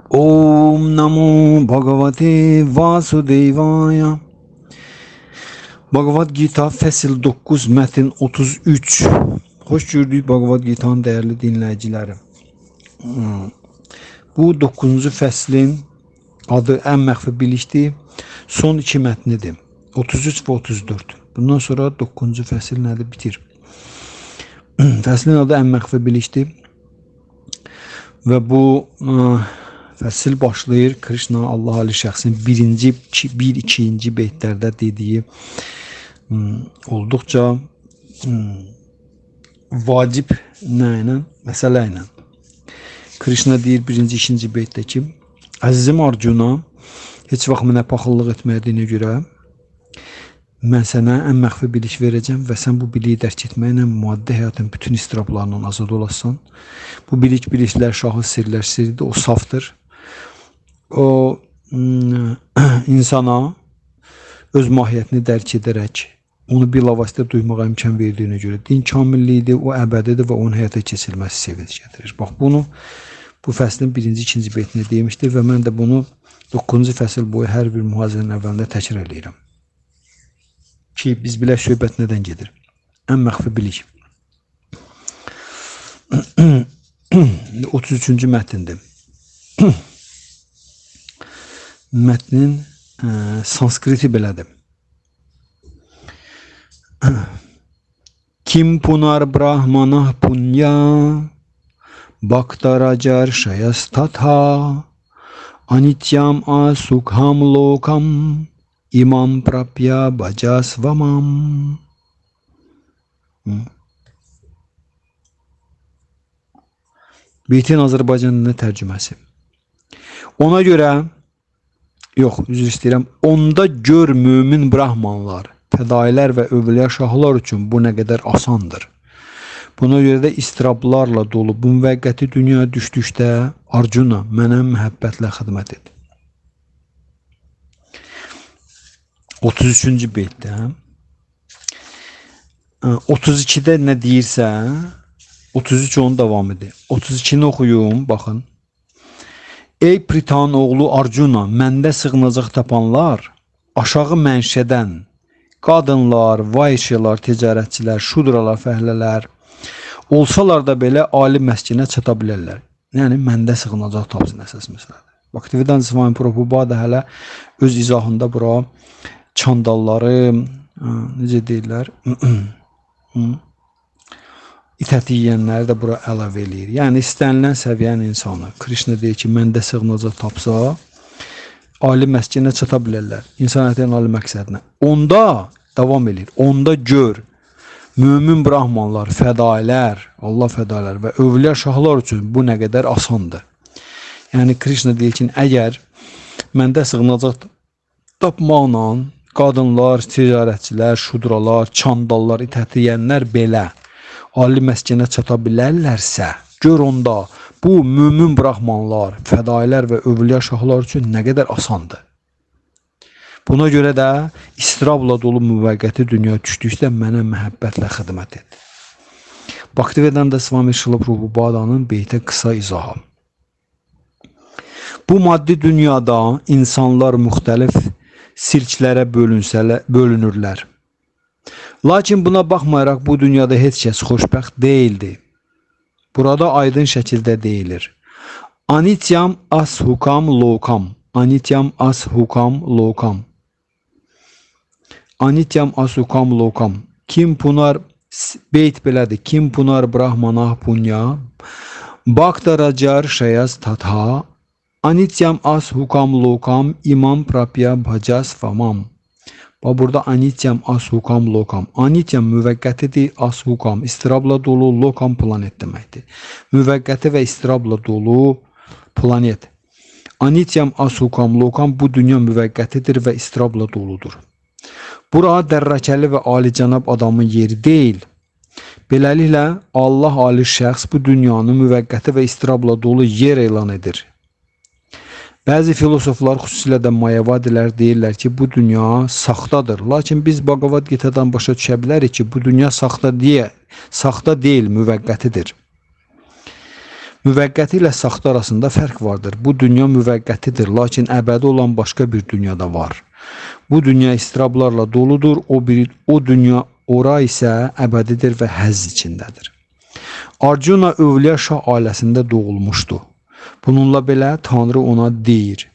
Om Namo Bhagavate Vasudevaya. Bhagavad Gita fəsil 9, mətin 33. Xoş gördük Bhagavad Gita'nın dəyərli dinləyiciləri. Bu 9-cu fəslin adı ən məxfi bilikdir. Son iki mətnidir. 33 və 34. Bundan sonra 9-cu fəsil nədir? Bitir. Fəslin adı ən məxfi bilikdir. Və bu fəsil başlayır Krishna Allah ali şəxsin birinci, bir, ikinci beytlərdə dediyi olduqca vacib nə ilə? Məsələ ilə. Krishna deyir birinci, ikinci beytdə ki, əzizim Arjuna, heç vaxt mənə paxıllıq etmədiyinə görə mən sənə ən məxfi bilik verəcəm və sən bu biliyi dərk etməklə maddi həyatın bütün istirablarından azad olasan. Bu bilik biliklər şahı, sirlər sirridir, o safdır. O insana öz mahiyyətini dərk edərək onu bilavasitə duymağa imkan verdiyinə görə din kamilliyidir, o əbədidir və onun həyata keçirilməsi sevinç gətirir. Bax bunu bu fəslin birinci, ikinci beytində demişdi və mən də bunu 9-cu fəsil boyu hər bir mühazirənin əvvəlində təkrar eləyirəm. Ki biz bilək söhbət nədən gedir. Ən məxfi bilik. 33-cü mətindir. Mətnin sanskriti belədir. Kim punar brahmanah punya bhaktarajar shayastatha anityam asukham lokam imam prapya bhajasvamam. Beytin Azərbaycan dilinə tərcüməsi. Ona görə, yox, üzr istəyirəm, onda gör mömin brahmanlar, fədailər və övliya şahlar üçün bu nə qədər asandır. Buna görə də istirablarla dolu bu müvəqqəti dünyaya düşdükdə Arjuna mənə məhəbbətlə xidmət et. 33-cü beytdə 32-də nə deyirsə 33 onun davam edir. 32-ni oxuyum, baxın. Ey Pritan oğlu Arjuna, məndə sığınacaq tapanlar aşağı mənşədən qadınlar, vayşilər, ticarətçilər, şudralar, fəhlələr olsalar da belə ali məskinə çata bilərlər. Yəni məndə sığınacaq tapsın əsas məsələdir. Bhaktivedanta Swami Prabhupada hələ öz izahında bura çandalları, necə deyirlər, itəti yeyənləri də bura əlavə eləyir. Yəni istənilən səviyyənin insanı. Krishna deyir ki, məndə sığınacaq tapsa, ali məskinə çata bilərlər. İnsan həyatının ali məqsədinə. Onda davam eləyir. Onda gör, mömin brahmanlar, fədailər, Allah fədailər və övliya şahlar üçün bu nə qədər asandır. Yəni Krishna deyir ki, əgər məndə sığınacaq tapmaqla qadınlar, ticarətçilər, şudralar, çandallar, itəti yeyənlər belə ali məskinə çata bilərlərsə, gör onda bu mömin brahmanlar, fədailər və övliya şahlar üçün nə qədər asandır. Buna görə də istirabla dolu müvəqqəti dünya düşdükdə mənə məhəbbətlə xidmət et. Bhaktivedanta Swami Srila Prabhupada'nın beytə qısa izahı. Bu maddi dünyada insanlar müxtəlif sirklərə bölünürlər. Lakin buna baxmayaraq bu dünyada heç kəs xoşbəxt deyildi. Burada aydın şəkildə deyilir. Anityam ashukam lokam. Anityam ashukam lokam. Anityam asukam lokam. Kim punar beyt belədir. Kim punar brahmanah punya bhaktarajar shayas tatha anityam ashukam lokam imam prapya bhajasvamam. Bax burada anityam ashukam lokam. Anityam müvəqqətidir, ashukam istirabla dolu, lokam planet deməkdir. Müvəqqəti və istirabla dolu planet. Anityam ashukam lokam bu dünya müvəqqətidir və istirabla doludur. Bura dərrakəli və alicənab adamın yeri deyil. Beləliklə Allah ali şəxs bu dünyanı müvəqqəti və istirabla dolu yer elan edir. Bəzi filosoflar, xüsusilə də Mayavadilər deyirlər ki, bu dünya saxtadır. Lakin biz Bhagavad Gita'dan başa düşə bilərik ki, bu dünya saxta deyil, müvəqqətidir. Müvəqqəti ilə saxta arasında fərq vardır. Bu dünya müvəqqətidir, lakin əbədi olan başqa bir dünyada var. Bu dünya istirablarla doludur, o dünya ora isə əbədidir və həzz içindədir. Arjuna Övliya Şah ailəsində doğulmuşdu. Bununla belə Tanrı ona deyir: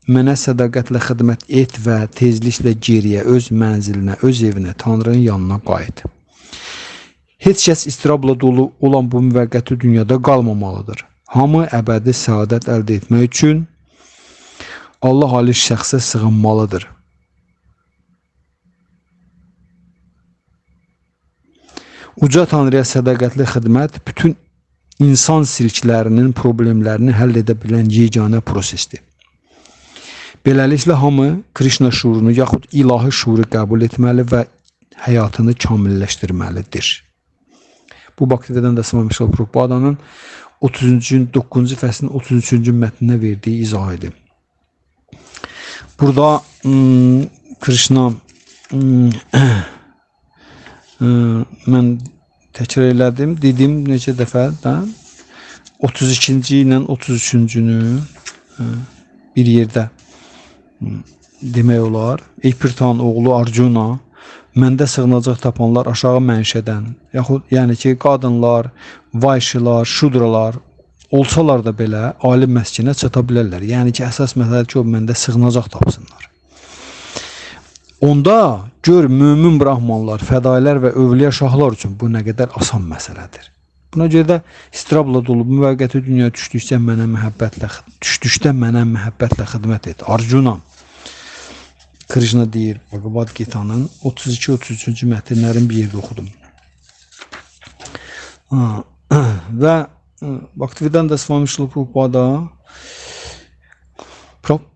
mənə sədaqətlə xidmət et və tezliklə geriyə, öz mənzilinə, öz evinə, Tanrının yanına qayıt. Heç kəs istirabla dolu olan bu müvəqqəti dünyada qalmamalıdır. Hamı əbədi səadət əldə etmək üçün Allah ali şəxsə sığınmalıdır. Uca Tanrıya sədaqətli xidmət bütün insan silklərinin problemlərini həll edə bilən yeganə prosesdir. Beləliklə, hamı Krishna şuurunu yaxud ilahi şuuru qəbul etməli və həyatını kamilləşdirməlidir. Bu, Bhaktivedanta Swami Şrila Prabhupada'nın 39-cu fəslin 33-cü mətninə verdiyi izah idi. Burada Krishna mən təkrar elədim, dedim neçə dəfə də 32-ci ilə 33-cünü bir yerdə demək olar. Ey Pirtanın oğlu Arjuna, məndə sığınacaq tapanlar aşağı mənşədən, yaxud yəni ki, qadınlar, vayşılar, şudralar olsalar da belə ali məskinə çata bilərlər. Yəni ki, əsas məsələ ki, o məndə sığınacaq tapsınlar. Onda gör mömin brahmanlar, fədailər və övliya şahlar üçün bu nə qədər asan məsələdir. Buna görə də istirabla dolu müvəqqəti dünyaya düşdükdə mənə məhəbbətlə xidmət et. Arjuna, Krishna deyir, Bhagavad Gita'nın 32-33-cü mətnlərin bir yerdə oxudum. Və Bhaktivedanta Swami Şrila Prabhupada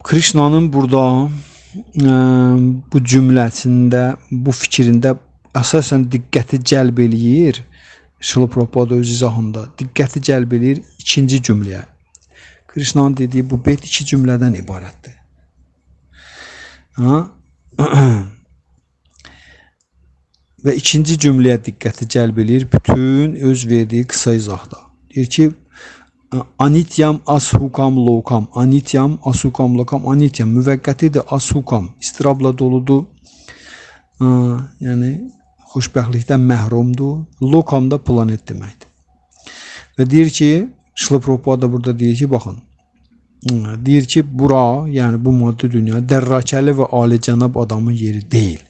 Krishna'nın burada bu cümləsində, bu fikrində əsasən diqqəti cəlb eləyir. Şrila Prabhupada öz izahında diqqəti cəlb eləyir ikinci cümləyə. Krishna'nın dediyi bu beyt iki cümlədən ibarətdir. Və ikinci cümləyə diqqəti cəlb eləyir bütün öz verdiyi qısa izahda. Deyir ki, Anityam ashukam lokam, anityam ashukam lokam, anityam müvəqqətidir, ashukam istirabla doludur, yəni xoşbəxtlikdən məhrumdur, lokam da planet deməkdir. Və deyir ki, Şrila Prabhupada burada deyir ki, baxın, deyir ki, bura, yəni bu maddi dünya dərrakəli və alicənab adamın yeri deyil.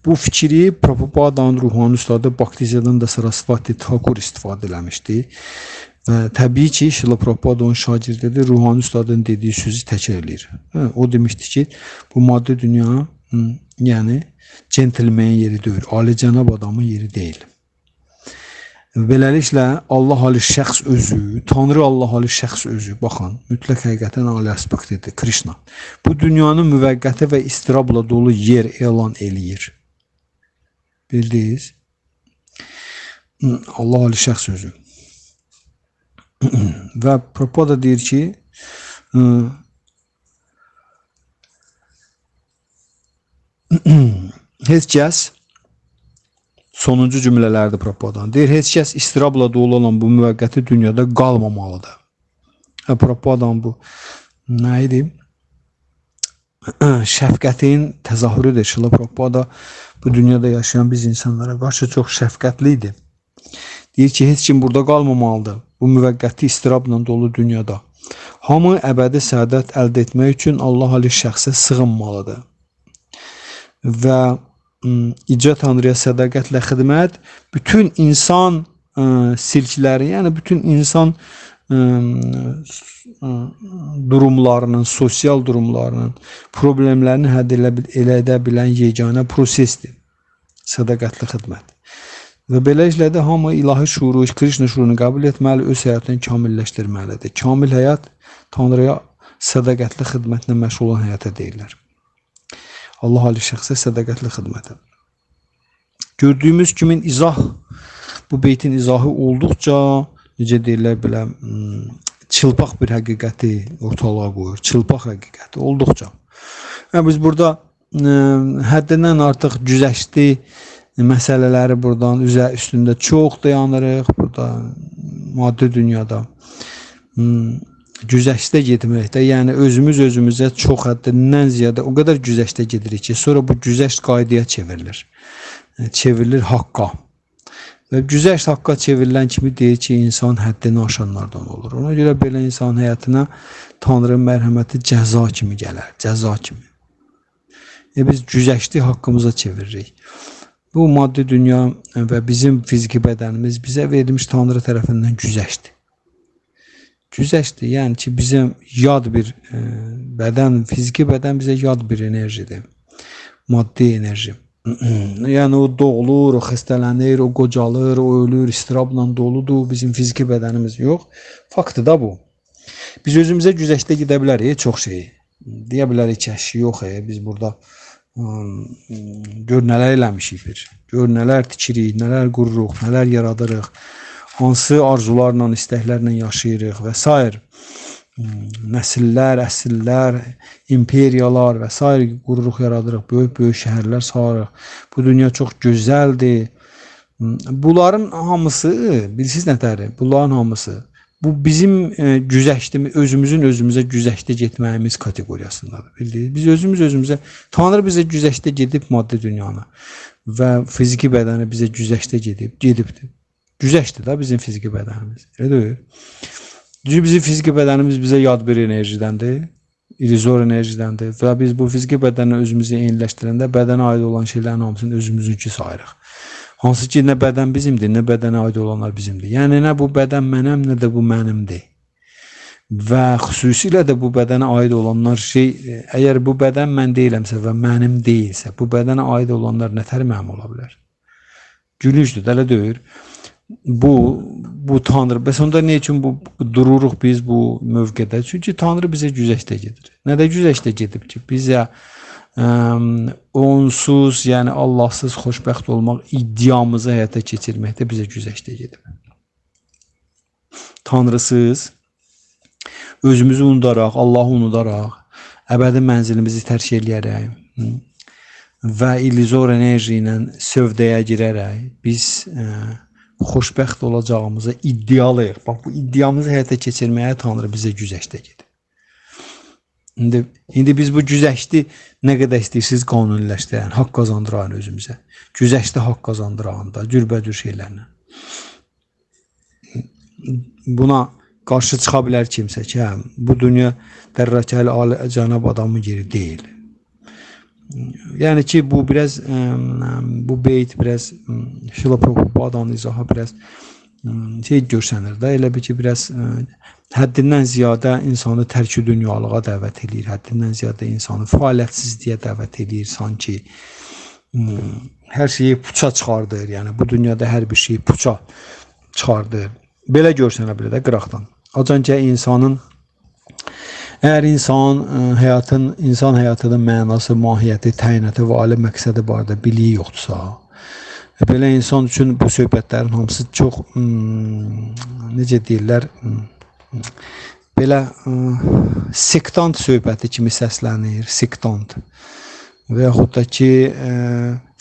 Bu fikri Prabhupada'nın ruhani ustadı Bhaktisiddhanta Sarasvati Thakur istifadə eləmişdi. Və təbii ki, Şrila Prabhupada onun şagirdidir, ruhani ustadın dediyi sözü təkrar eləyir. O demişdi ki, bu maddi dünya, yəni centilmenin yeri deyil, alicənab adamın yeri deyil. Beləliklə, Allah ali şəxs özü, Tanrı Allah ali şəxs özü, baxın, mütləq həqiqətin ali aspektidir, Krishna. Bu dünyanı müvəqqəti və istirabla dolu yer elan eləyir. Bildiniz? Allah ali şəxs özü. Və Prabhupada deyir ki, heç kəs, sonuncu cümlələrdir Prabhupadan, deyir, heç kəs istirabla dolu olan bu müvəqqəti dünyada qalmamalıdır. Prabhupadan bu nə idi? Şəfqətin təzahürüdür. Şrila Prabhupada bu dünyada yaşayan biz insanlara qarşı çox şəfqətli idi. Deyir ki, heç kim burada qalmamalıdır. Bu müvəqqəti istirabla dolu dünyada. Hamı əbədi səadət əldə etmək üçün Allah ali şəxsə sığınmalıdır. Və İcə Tanrıya sədaqətlə xidmət bütün insan silkləri, yəni bütün insan durumlarının, sosial durumlarının problemlərini həll edə bilən yeganə prosesdir. Sədaqətli xidmət. Və beləliklə də hamı ilahi şuuru, Krishna şuurunu qəbul etməli, öz həyatını kamilləşdirməlidir. Kamil həyat Tanrıya sədaqətli xidmətlə məşğul olan həyata deyirlər. Allah ali şəxsə sədaqətli xidmətə. Gördüyümüz kimi izah, bu beytin izahı olduqca, necə deyirlər belə, çılpaq bir həqiqəti ortalığa qoyur. Çılpaq həqiqəti olduqca. Yəni, biz burada həddindən artıq güzəştli məsələləri buradan üstündə çox dayanırıq. Burada maddi dünyada. Güzəştə getməkdə, yəni özümüz özümüzə çox həddindən ziyadə o qədər güzəştə gedirik ki, sonra bu güzəşt qaydaya çevrilir. Çevrilir haqqa. Və güzəşt haqqa çevrilən kimi deyir ki, insan həddini aşanlardan olur. Ona görə belə insan həyatına Tanrının mərhəməti cəza kimi gələr, cəza kimi. Biz güzəşti haqqımıza çeviririk. Bu maddi dünya və bizim fiziki bədənimiz bizə verilmiş Tanrı tərəfindən güzəştdir. Güzəştdir, yəni ki, bizə yad bir bədən, fiziki bədən bizə yad bir enerjidir. Maddi enerji. Yəni o doğulur, o xəstələnir, o qocalır, o ölür, istirabla doludur. Bizim fiziki bədənimiz yox. Faktı da bu. Biz özümüzə güzəştə gedə bilərik çox şeyi. Deyə bilərik ki, yox, biz burada gör nələr eləmişik bir. Gör nələr tikirik, nələr qururuq, nələr yaradırıq. Hansı arzularla, istəklərlə yaşayırıq və s. Nəsillər, əsillər, imperiyalar və s. Qururuq, yaradırıq, böyük-böyük şəhərlər salırıq. Bu dünya çox gözəldir. Bunların hamısı, bilirsiniz nətəri? Bunların hamısı bu bizim güzəştimiz, özümüzün özümüzə güzəştə getməyimiz kateqoriyasındadır. Bildiniz? Biz özümüz özümüzə, Tanrı bizə güzəştə gedib maddi dünyanı və fiziki bədəni bizə güzəştə gedibdir. Güzəştdir da bizim fiziki bədənimiz. Elə deyil. Çünki bizim fiziki bədənimiz bizə yad bir enerjidəndir, illüzor enerjidəndir və biz bu fiziki bədənlə özümüzü eyniləşdirəndə bədənə aid olan şeylərin hamısını özümüzünki sayırıq. Hansı ki, nə bədən bizimdir, nə bədənə aid olanlar bizimdir. Yəni, nə bu bədən mənəm, nə də bu mənimdir. Və xüsusilə də bu bədənə aid olanlar şey, əgər bu bədən mən deyiləmsə və mənim deyilsə, bu bədənə aid olanlar nətər mənim ola bilər? Gülüncdür, elə deyil. Bu Tanrı. Bəs onda nə üçün bu dururuq biz bu mövqedə? Çünki Tanrı bizə güzəştə gedir. Nə də güzəştə gedib ki, bizə onsuz, yəni Allahsız xoşbəxt olmaq iddiamızı həyata keçirməkdə bizə güzəştə gedib. Tanrısız, özümüzü unudaraq, Allahı unudaraq, əbədi mənzilimizi tərk eləyərək və illüzor enerji ilə sövdəyə girərək biz xoşbəxt olacağımıza iddialıyıq. Bax, bu iddiamızı həyata keçirməyə Tanrı bizə güzəştə gedir. İndi biz bu güzəşti nə qədər istəyirsiniz qanuniləşdirən, haqq qazandıran özümüzə. Güzəşti haqq qazandıran da cürbəcür şeylərlə. Buna qarşı çıxa bilər kimsə ki, hə, bu dünya dərrakəli ali cənab adamın yeri deyil. Yəni ki, bu biraz bu beyt biraz Şrila Prabhupadanın izahı biraz şey görsənir də, elə bil ki, biraz həddindən ziyadə insanı tərk-i dünyalığa dəvət eləyir, həddindən ziyadə insanı fəaliyyətsizliyə dəvət eləyir, sanki hər şeyi puça çıxardır, yəni bu dünyada hər bir şeyi puça çıxardır. Belə görsənə bilər də qıraqdan. Ancaq insanın əgər insan həyatın, insan həyatının mənası, mahiyyəti, təyinatı və ali məqsədi barədə biliyi yoxdursa, belə insan üçün bu söhbətlərin hamısı çox, necə deyirlər, belə sektant söhbəti kimi səslənir, sektant və yaxud da ki,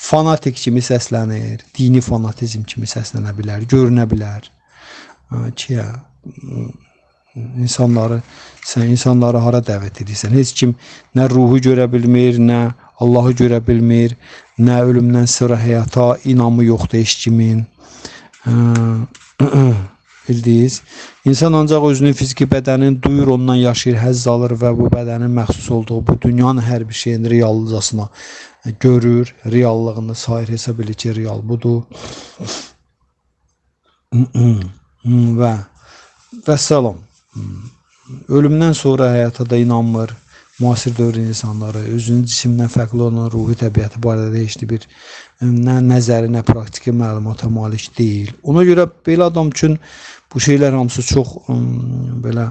fanatik kimi səslənir, dini fanatizm kimi səslənə bilər, görünə bilər ki, insanları, sən insanları hara dəvət edirsən? Heç kim nə ruhu görə bilmir, nə Allahı görə bilmir, nə ölümdən sonra həyata inamı yoxdur heç kimin. Bildiniz? İnsan ancaq özünün fiziki bədənini duyur, ondan yaşayır, həzz alır və bu bədənin məxsus olduğu bu dünyanın hər bir şeyin reallıcasına görür, reallığını sayır, hesab edir ki, real budur. Və vəssalam. Ölümdən sonra həyata da inanmır. Müasir dövrün insanları özünün cisimdən fərqli olan ruhi təbiəti barədə heç bir nə nəzəri, nə praktiki məlumata malik deyil. Ona görə belə adam üçün bu şeylər hamısı çox belə,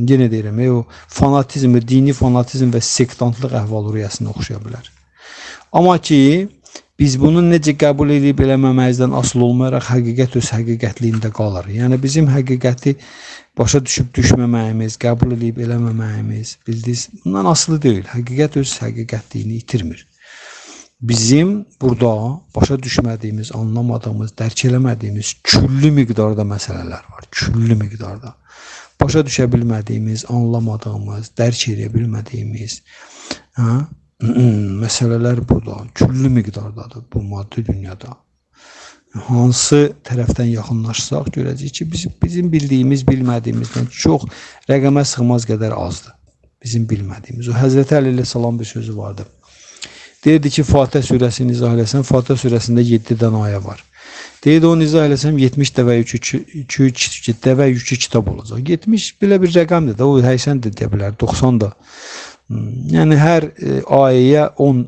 yenə deyirəm, o fanatizm, dini fanatizm və sektantlıq əhval-ruhiyyəsinə oxşaya bilər. Amma ki, biz bunu necə qəbul edib eləməməyizdən asılı olmayaraq həqiqət öz həqiqətliyində qalır. Yəni bizim həqiqəti başa düşüb düşməməyimiz, qəbul edib eləməməyimiz, bildiniz, bundan asılı deyil. Həqiqət öz həqiqətliyini itirmir. Bizim burada başa düşmədiyimiz, anlamadığımız, dərk eləmədiyimiz küllü miqdarda məsələlər var. Küllü miqdarda. Başa düşə bilmədiyimiz, anlamadığımız, dərk edə bilmədiyimiz məsələlər burada küllü miqdardadır bu maddi dünyada. Hansı tərəfdən yaxınlaşsaq görəcəyik ki, bizim bildiyimiz, bilmədiyimizdən çox rəqəmə sığmaz qədər azdır. Bizim bilmədiyimiz. O Həzrəti Əli əleyhissalam bir sözü vardı. Deyirdi ki, Fatihə surəsini izah eləsəm, Fatihə surəsində 7 dənə ayə var. Deyirdi, onu izah eləsəm 70 dəvə yükü, dəvə yükü kitab olacaq. 70 belə bir rəqəmdir də, o 80 də deyə bilər, 90 da. Yəni hər ayəyə 10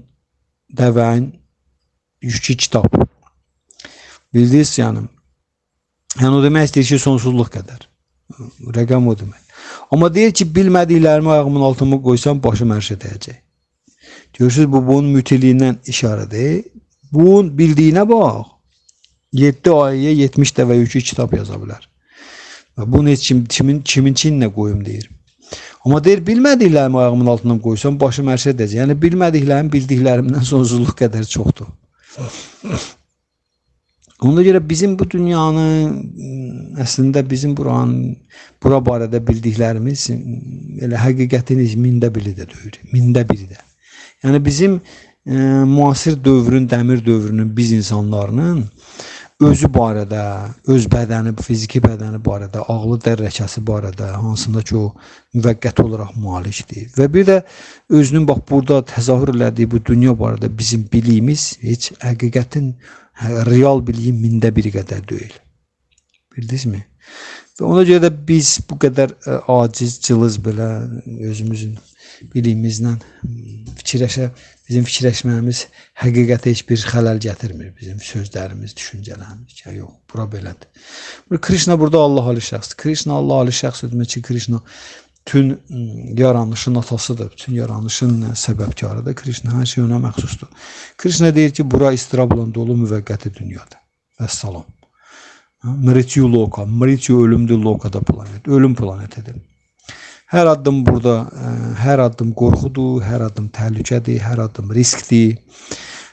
dəvənin yükü kitab. Bildiniz yəni. Yəni o demək istəyir ki, sonsuzluq qədər. Rəqəm o demək. Amma deyir ki, bilmədiklərimi ayağımın altına qoysam başım ərşə dəyəcək. Görürsünüz, bu bunun mütiliyindən işarədir. Bunun bildiyinə bax. 7 ayəyə 70 dəvə yükü kitab yaza bilər. Və bunu heç kim, kimin çininə qoyum deyir. Amma deyir, bilmədiklərimi ayağımın altından qoysam başım ərşə dəyəcək. Yəni bilmədiklərim bildiklərimdən sonsuzluq qədər çoxdur. Ona görə bizim bu dünyanın, əslində bizim buranın, bura barədə bildiklərimiz elə həqiqətin mində biri də deyil, mində biri də. Yəni bizim müasir dövrün, dəmir dövrünün biz insanlarının özü barədə, öz bədəni, fiziki bədəni barədə, ağlı dərrəkəsi barədə, hansında ki o müvəqqəti olaraq malikdir. Və bir də özünün bax burada təzahür elədiyi bu dünya barədə bizim biliyimiz heç həqiqətin real biliyin mində biri qədər deyil. Bildinizmi? Və ona görə də biz bu qədər aciz, cılız belə özümüzün biliyimizlə bizim fikirləşməyimiz həqiqətə heç bir xələl gətirmir. Bizim sözlərimiz, düşüncələrimiz. Ya, yox, bura belədir. Krishna burada Allah ali şəxsdir. Krishna Allah ali şəxs demək ki, Krishna bütün yaranışın atasıdır, bütün yaranışın səbəbkarıdır. Krishna hər şey ona məxsusdur. Krishna deyir ki, bura istirabla dolu müvəqqəti dünyadır. Vəssalam. Mrityu loka, mrityu ölümdür, loka da planet, ölüm planetidir. Hər addım burada, hər addım qorxudur, hər addım təhlükədir, hər addım riskdir,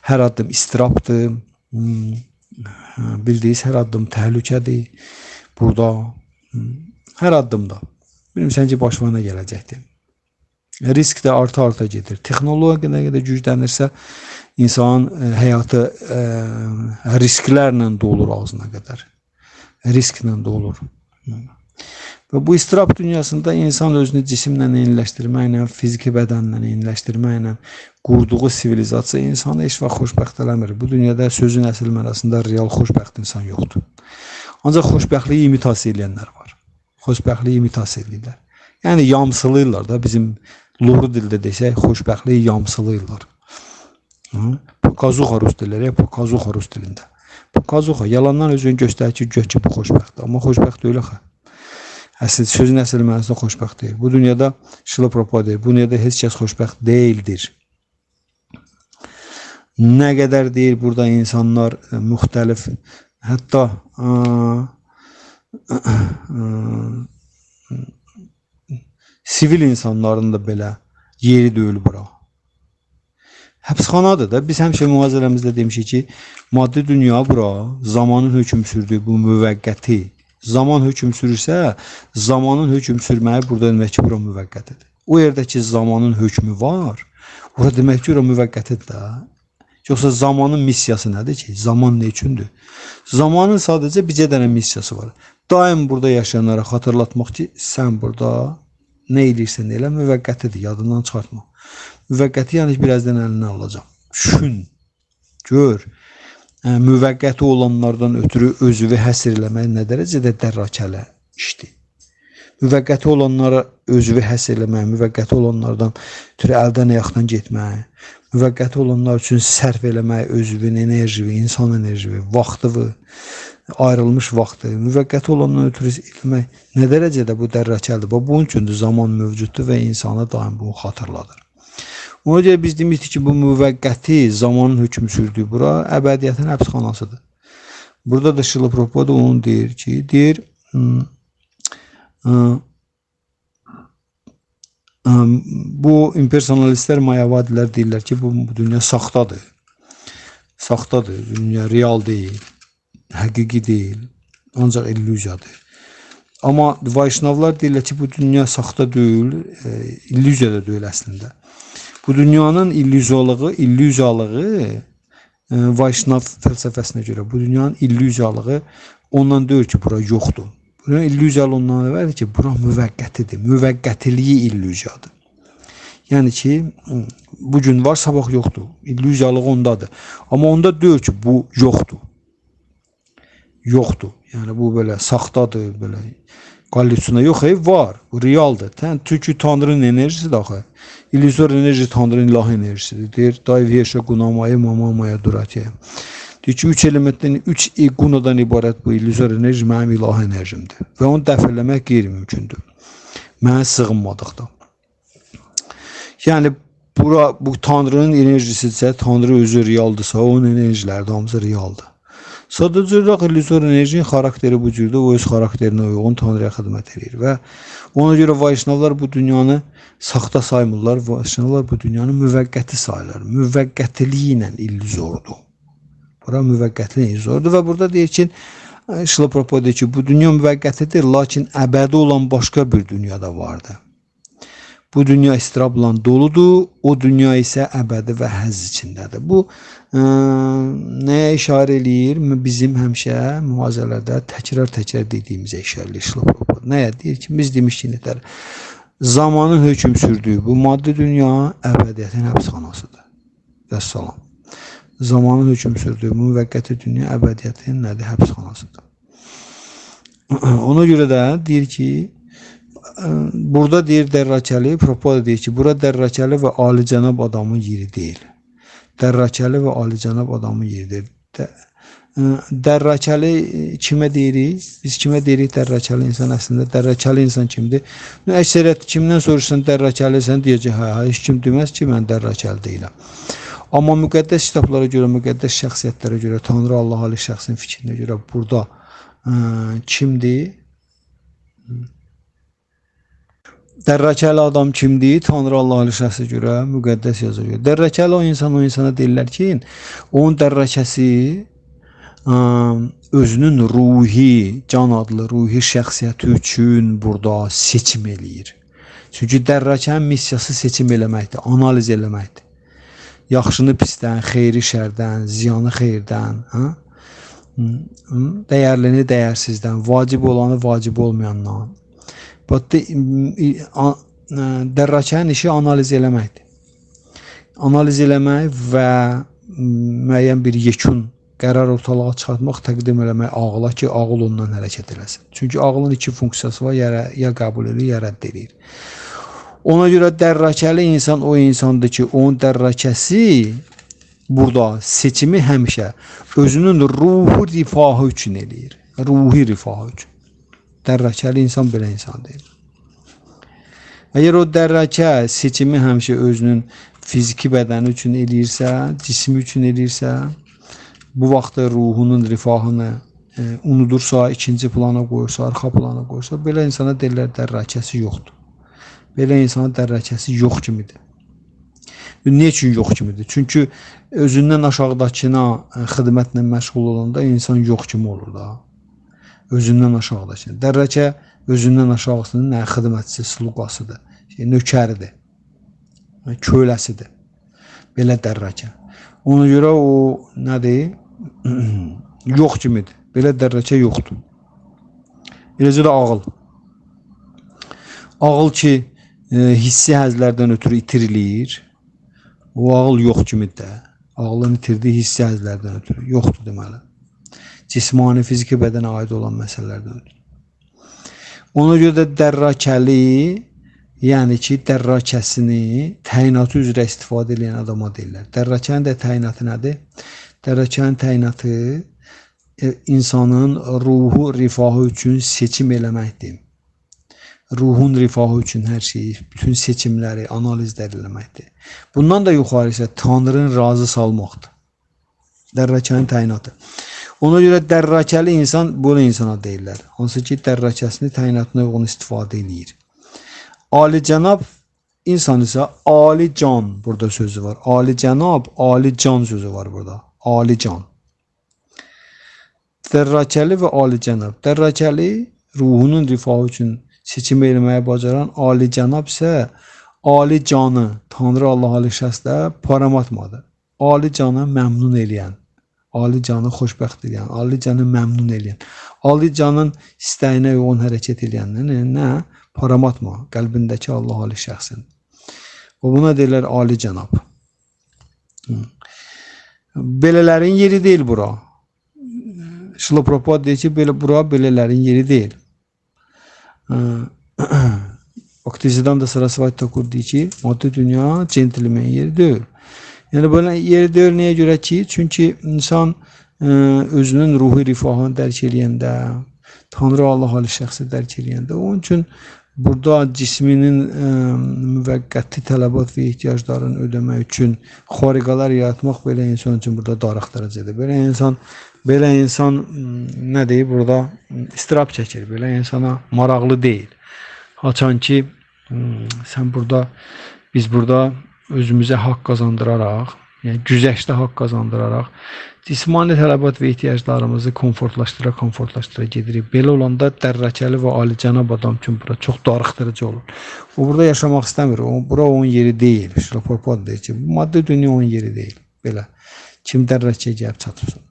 hər addım istirabdır. Bildiyiniz hər addım təhlükədir burada, hər addımda. Bilmirsən ki, başıma nə gələcəkdir. Risk də arta-arta gedir. Texnologiya nə qədər güclənirsə, insanın həyatı risklərlə dolur ağzına qədər. Risklə dolur. Və bu istirab dünyasında insan özünü cisimlə eyniləşdirməklə, fiziki bədənlə eyniləşdirməklə qurduğu sivilizasiya insanı heç vaxt xoşbəxt eləmir. Bu dünyada sözün əsl mənasında real xoşbəxt insan yoxdur. Ancaq xoşbəxtliyi imitasiya edənlər var. Xoşbəxtliyi imitasiya edirlər. Yəni yamsılayırlar da, bizim loru dildə desək, xoşbəxtliyi yamsılayırlar. Pokazuxa rus dilləri, pokazuxa rus dilində. Pokazuxa yalandan özünü göstərir ki, gör ki, bu xoşbəxtdir. Amma xoşbəxt deyil axı. Əsl sözün əsl mənasında xoşbəxt deyil. Bu dünyada Şrila Prabhupada deyir, bu dünyada heç kəs xoşbəxt deyildir. Nə qədər deyir burada insanlar müxtəlif, hətta sivil insanların da belə yeri deyil bura. Həbsxanadır da. Biz həmişə mühazirəmizdə demişik ki, maddi dünya bura, zamanın hökm sürdüyü bu müvəqqəti, zaman hökm sürürsə, zamanın hökm sürməyi burada demək ki, bura müvəqqətidir. O yerdə ki, zamanın hökmü var, ora demək ki, ora müvəqqətidir də. Yoxsa zamanın missiyası nədir ki? Zaman nə üçündür? Zamanın sadəcə bircə dənə missiyası var. Daim burada yaşayanlara xatırlatmaq ki, sən burada nə edirsən elə müvəqqətidir, yadından çıxartma. Müvəqqəti yəni birazdan əlinə alacağam. Düşün, gör, müvəqqəti olanlardan ötürü özünü həsr eləmək nə dərəcədə dərrakəli işdir. Müvəqqəti olanlara özünü həsr eləmək, müvəqqəti olanlardan ötürü əldən ayaqdan getmək, müvəqqəti olanlar üçün sərf eləmək özünün enerjini, insan enerjini, vaxtını, ayrılmış vaxtı, müvəqqəti olandan ötürü eləmək nə dərəcədə bu dərrakəlidir. Bax, bunun üçündür zaman mövcuddur və insana daim bunu xatırladır. Ona görə biz demişdik ki, bu müvəqqəti zamanın hökm sürdüyü bura əbədiyyətin həbsxanasıdır. Burada da Şrila Prabhupada onu deyir ki, deyir, bu impersonalistlər, mayavadilər deyirlər ki, bu dünya saxtadır. Saxtadır, dünya real deyil, həqiqi deyil, ancaq illüziyadır. Amma Vaishnavlar deyirlər ki, bu dünya saxta deyil, illüziya da deyil əslində. Bu dünyanın illüziyalığı Vaishnav fəlsəfəsinə görə bu dünyanın illüziyalığı ondan deyil ki, bura yoxdur. Bura illüziyalı ondan əvvəldir ki, bura müvəqqətidir. Müvəqqətiliyi illüziyadır. Yəni ki, bu gün var, sabah yoxdur. İllüziyalığı ondadır. Amma onda deyil ki, bu yoxdur. Yoxdur. Yəni bu belə saxtadır, belə qallüsuna yox, var. Bu realdır. Çünki Tanrının enerjisidir axı. İllüzor enerji Tanrının ilahi enerjisidir. Deyir, Daivyesha gunamaya mamamaya duratiya. Deyir ki, 3 elementdən, 3 gunadan ibarət bu illüzor enerji mənim ilahi enerjimdir. Və onu dəf eləmək qeyri-mümkündür. Mənə sığınmadıqda. Yəni bura bu Tanrının enerjisidirsə, Tanrı özü realdırsa, onun enerjiləri də hamısı realdır. Sadəcə olaraq illüzor enerjinin xarakteri bu cürdür. O öz xarakterinə uyğun Tanrıya xidmət edir və ona görə Vaishnavlar bu dünyanı saxta saymırlar. Vaishnavlar bu dünyanı müvəqqəti sayırlar. Müvəqqətiliyi ilə illüzordur. Bura müvəqqətiliyi illüzordur və burada deyir ki, Şrila Prabhupada deyir ki, bu dünya müvəqqətidir, lakin əbədi olan başqa bir dünya da vardır. Bu dünya istirabla doludur, o dünya isə əbədi və həzz içindədir. Bu nəyə işarə eləyir? Bizim həmişə mühazirələrdə təkrar-təkrar dediyimizə işarə eləyir Şrila Prabhupada. Nəyə? Deyir ki, biz demişik ki, zamanın hökm sürdüyü bu maddi dünya əbədiyyətin həbsxanasıdır. Vəssalam. Zamanın hökm sürdüyü müvəqqəti dünya əbədiyyətin nədir? Həbsxanasıdır. Ona görə də deyir ki, burada deyir Dərrakəli, Prabhupada deyir ki, bura Dərrakəli və alicənab adamın yeri deyil. Dərrakəli və alicənab adamın yeri deyil. Dərrakəli kimə deyirik? Biz kimə deyirik dərrakəli insan əslində? Dərrakəli insan kimdir? Əksəriyyət kimdən soruşsan dərrakəlisən deyəcək, hə, heç kim deməz ki, mən dərrakəli deyiləm. Amma müqəddəs kitablara görə, müqəddəs şəxsiyyətlərə görə, Tanrı Allah ali şəxsin fikrinə görə burada kimdir? Dərrakəli adam kimdir? Tanrı Allah ali şəxsə görə, müqəddəs yazıya görə. Dərrakəli o insan, o insana deyirlər ki, onun dərrakəsi özünün ruhi, can adlı ruhi şəxsiyyəti üçün burada seçim eləyir. Çünki dərrakənin missiyası seçim eləməkdir, analiz eləməkdir. Yaxşını pisdən, xeyri şərdən, ziyanı xeyirdən, hə? Dəyərlini dəyərsizdən, vacib olanı vacib olmayandan. Dərrakənin işi analiz eləməkdir. Analiz eləmək və müəyyən bir yekun qərar ortalığa çıxartmaq, təqdim eləmək ağla ki, ağıl ondan hərəkət eləsin. Çünki ağlın iki funksiyası var, ya qəbul edir, ya rədd edir. Ona görə dərrakəli insan o insandır ki, onun dərrakəsi burada seçimi həmişə özünün ruhu rifahı üçün eləyir. Ruhi rifahı üçün. Dərrakəli insan belə insan deyil. Əgər o dərrakə seçimi həmişə özünün fiziki bədəni üçün eləyirsə, cismi üçün eləyirsə, bu vaxtda ruhunun rifahını unudursa, ikinci plana qoyursa, arxa plana qoyursa, belə insana deyirlər dərrakəsi yoxdur. Belə insana dərrakəsi yox kimidir. Niyə üçün yox kimidir? Çünki özündən aşağıdakına xidmətlə məşğul olanda insan yox kimi olur da. Özündən aşağıdakına. Dərrakə özündən aşağısının nə xidmətçisi, sluqasıdır, nökəridir, köləsidir. Belə dərrakə. Ona görə o nədir? Yox kimidir. Belə dərrakə yoxdur. Eləcə də ağıl. Ağıl ki, hissi həzlərdən ötürü itirilir. O ağıl yox kimidir də. Ağlın itirdiyi hissi həzlərdən ötürü yoxdur deməli. Cismani, fiziki bədənə aid olan məsələlərdən ötürü. Ona görə də dərrakəli, yəni ki, dərrakəsini təyinatı üzrə istifadə edən adama deyirlər. Dərrakənin də təyinatı nədir? Dərrakənin təyinatı insanın ruhu rifahı üçün seçim eləməkdir. Ruhun rifahı üçün hər şeyi, bütün seçimləri, analizlər eləməkdir. Bundan da yuxarı isə Tanrının razı salmaqdır. Dərrakənin təyinatı. Ona görə dərrakəli insan belə insana deyirlər. Hansı ki, dərrakəsini təyinatına uyğun istifadə eləyir. Ali cənab insan isə ali can burada sözü var. Ali cənab, ali can sözü var burada. Ali can. Dərrakəli və ali cənab. Dərrakəli ruhunun rifahı üçün seçim eləməyi bacaran ali cənab isə ali canı, Tanrı Allah ali şəxslə paramatmadır. Ali canı məmnun eləyən, ali canı xoşbəxt eləyən, ali canı məmnun eləyən, ali canın istəyinə uyğun hərəkət eləyən nə? Paramatma, qəlbindəki Allah ali şəxsin. Və buna deyirlər ali cənab. Belələrin yeri deyil bura. Şrila Prabhupada deyir ki, belə bura belələrin yeri deyil. Bhaktisiddhanta Sarasvati Thakur deyir ki, maddi dünya centilmen yeri deyil. Yəni belə yeri deyil niyə görə ki? Çünki insan özünün ruhi rifahını dərk eləyəndə, Tanrı Allah ali şəxsi dərk eləyəndə, onun üçün burada cisminin müvəqqəti tələbat və ehtiyaclarını ödəmək üçün xariqalar yaratmaq belə insan üçün burada darıxdırıcıdır. Belə insan nə deyir burada istirab çəkir. Belə insana maraqlı deyil. Haçan ki sən burada, biz burada özümüzə haqq qazandıraraq, yəni güzəştdə haqq qazandıraraq cismani tələbat və ehtiyaclarımızı komfortlaşdıra gedirik. Belə olanda dərrəkəli və alicənab adam üçün bura çox darıxdırıcı olur. O burada yaşamaq istəmir. O, bura onun yeri deyil. Şrila Prabhupada deyir ki, bu maddi dünya onun yeri deyil. Belə. Kim dərrəkəyə gəlib çatırsın.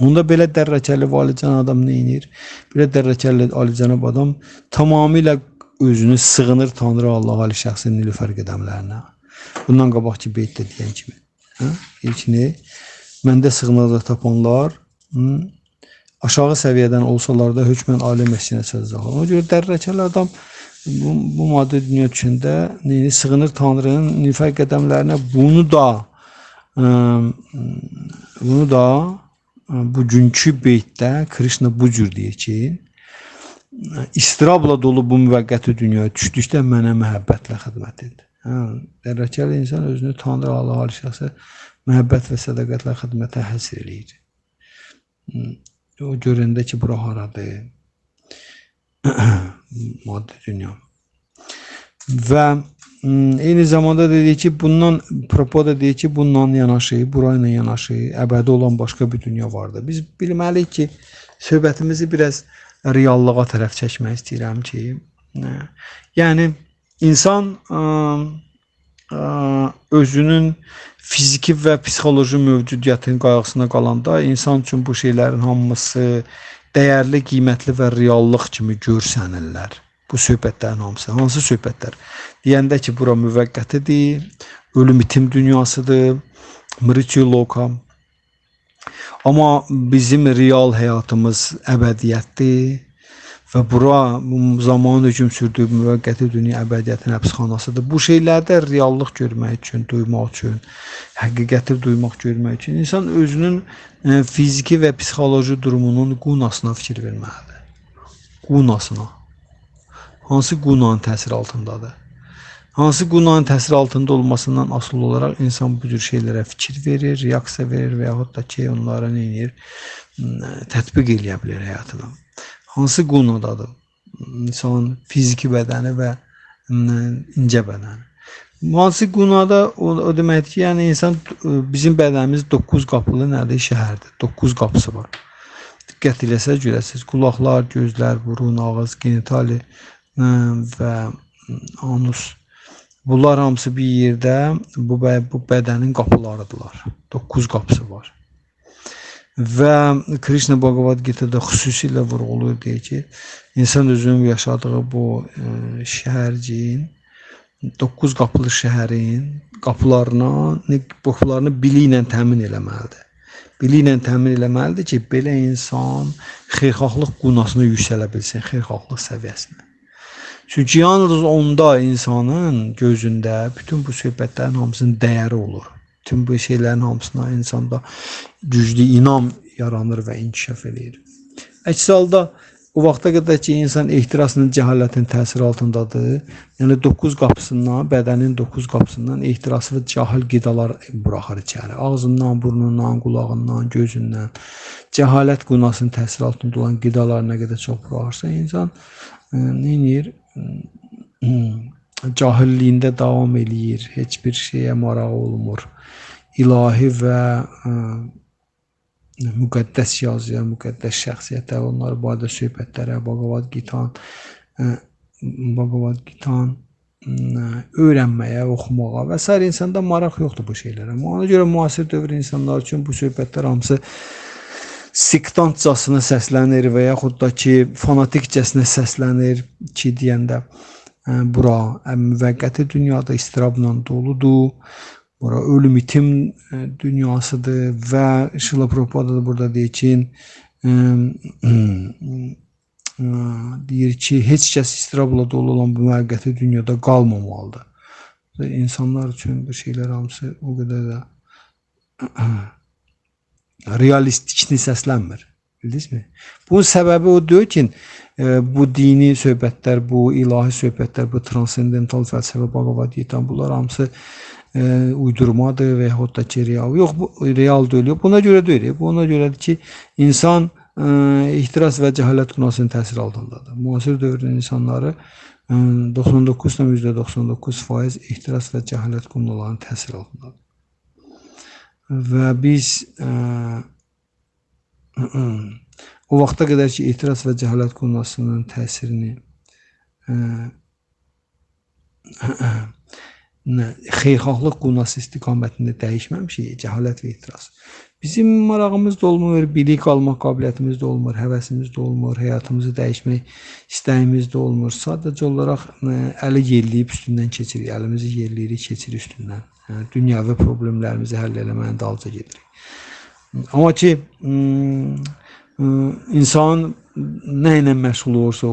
Onda belə dərrəkəli və alicənab adam nə edir? Belə dərrəkəli alicənab adam tamamilə özünü sığınır Tanrı Allah ali şəxsin nilüfər qədəmlərinə. Bundan qabaqki beytdə deyən kimi. Hə? Deyir ki, nə? Məndə sığınacaq tapanlar aşağı səviyyədən olsalar da hökmən ali məscinə çatacaqlar. Ona görə dərrəkəli adam bu maddi dünya düşəndə neyini sığınır Tanrının nilüfər qədəmlərinə. Bunu da bugünkü beytdə Krishna bu cür deyir ki, istirabla dolu bu müvəqqəti dünyaya düşdükdə mənə məhəbbətlə xidmət et. Dərrəkəli insan özünü Tanrı Allah ali şəxsə məhəbbət və sədaqətlə xidmətə həsr eləyir. O görəndə ki, bura haradır? Maddi dünya. Və eyni zamanda deyir ki, bundan Prabhupada deyir ki, bundan yanaşı, burayla yanaşı, əbədi olan başqa bir dünya vardır. Biz bilməliyik ki, söhbətimizi biraz reallığa tərəf çəkmək istəyirəm ki, yəni insan özünün fiziki və psixoloji mövcudiyyətinin qayğısına qalanda insan üçün bu şeylərin hamısı dəyərli, qiymətli və reallıq kimi görsənirlər. Bu söhbətlərin hamısı. Hansı söhbətlər? Deyəndə ki, bura müvəqqətidir, ölüm itim dünyasıdır, mrityu loka. Amma bizim real həyatımız əbədiyyətdir və bura zaman hökm sürdüyü müvəqqəti dünya əbədiyyətin həbsxanasıdır. Bu şeylərdə reallıq görmək üçün, duymaq üçün, həqiqəti duymaq, görmək üçün insan özünün fiziki və psixoloji durumunun qunasına fikir verməlidir. Qunasına. Hansı qunanın təsiri altındadır? Hansı qunanın təsiri altında olmasından asılı olaraq insan bu cür şeylərə fikir verir, reaksiya verir və yaxud da ki, onlara nə edir? Tətbiq eləyə bilər həyatına. Hansı qunadadır? İnsanın fiziki bədəni və incə bədəni. Hansı qunada o deməkdir ki, yəni insan bizim bədənimiz 9 qapılı nədir? Şəhərdir. 9 qapısı var. Diqqət eləsəz görəsiniz. Qulaqlar, gözlər, burun, ağız, genitali və anus. Bunlar hamısı bir yerdə bu bədənin qapılarıdırlar. 9 qapısı var. Və Krishna Bhagavad Gita-da xüsusilə vurğulayır, deyir ki, insan özünün yaşadığı bu şəhərciyin, 9 qapılı şəhərin qapılarını biliklə təmin eləməlidir. Biliklə təmin eləməlidir ki, belə insan xeyirxahlıq qunasına yüksələ bilsin, xeyirxahlıq səviyyəsinə. Çünki yalnız onda insanın gözündə bütün bu söhbətlərin hamısının dəyəri olur. Bütün bu şeylərin hamısına insanda güclü inam yaranır və inkişaf eləyir. Əks halda o vaxta qədər ki, insan ehtirasının, cəhalətin təsiri altındadır. Yəni 9 qapısından, bədənin 9 qapısından ehtirası və cahil qidalar buraxır içəri. Ağzından, burnundan, qulağından, gözündən. Cəhalət qunasının təsiri altında olan qidalar nə qədər çox buraxırsa, insan nə edir? Cahilliyində davam eləyir. Heç bir şeyə marağı olmur. İlahi və müqəddəs yazıya, müqəddəs şəxsiyyətə, onlar barədə söhbətlərə, Bhagavad Gita-nı öyrənməyə, oxumağa və sair insanda maraq yoxdur bu şeylərə. Ona görə müasir dövr insanlar üçün bu söhbətlər hamısı sektantcasına səslənir və yaxud da ki, fanatikcəsinə səslənir ki, deyəndə bura müvəqqəti dünyada istirabla doludur, bura ölüm itim dünyasıdır və Şrila Prabhupada da burada deyir ki, heç kəs istirabla dolu olan bu müvəqqəti dünyada qalmamalıdır. İnsanlar üçün bu şeylər hamısı o qədər də realistikni səslənmir. Bildinizmi? Bunun səbəbi o deyil ki, bu dini söhbətlər, bu ilahi söhbətlər, bu transendental fəlsəfə, Bhagavad Gita, bunlar hamısı uydurmadır və yaxud da ki, real. Yox, bu real deyil. Buna görə deyil. Buna görədir ki, insan ehtiras və cəhalət günahsının təsiri altındadır. Müasir dövrün insanları 99,99% ehtiras və cəhalət günahlarının təsiri altındadır. Və biz o vaxta qədər ki, ehtiras və cəhalət günahsının təsirini xeyirxahlıq qunası istiqamətində dəyişməmişik, cəhalət və ehtiras. Bizim marağımız da olmur, bilik almaq qabiliyyətimiz də olmur, həvəsimiz də olmur, həyatımızı dəyişmək istəyimiz də olmur. Sadəcə olaraq əli yerləyib üstündən keçirik, əlimizi yerləyirik, keçirik üstündən. Yəni, dünyəvi problemlərimizi həll eləməyin dalınca gedirik. Amma ki, insan nə ilə məşğul olursa, o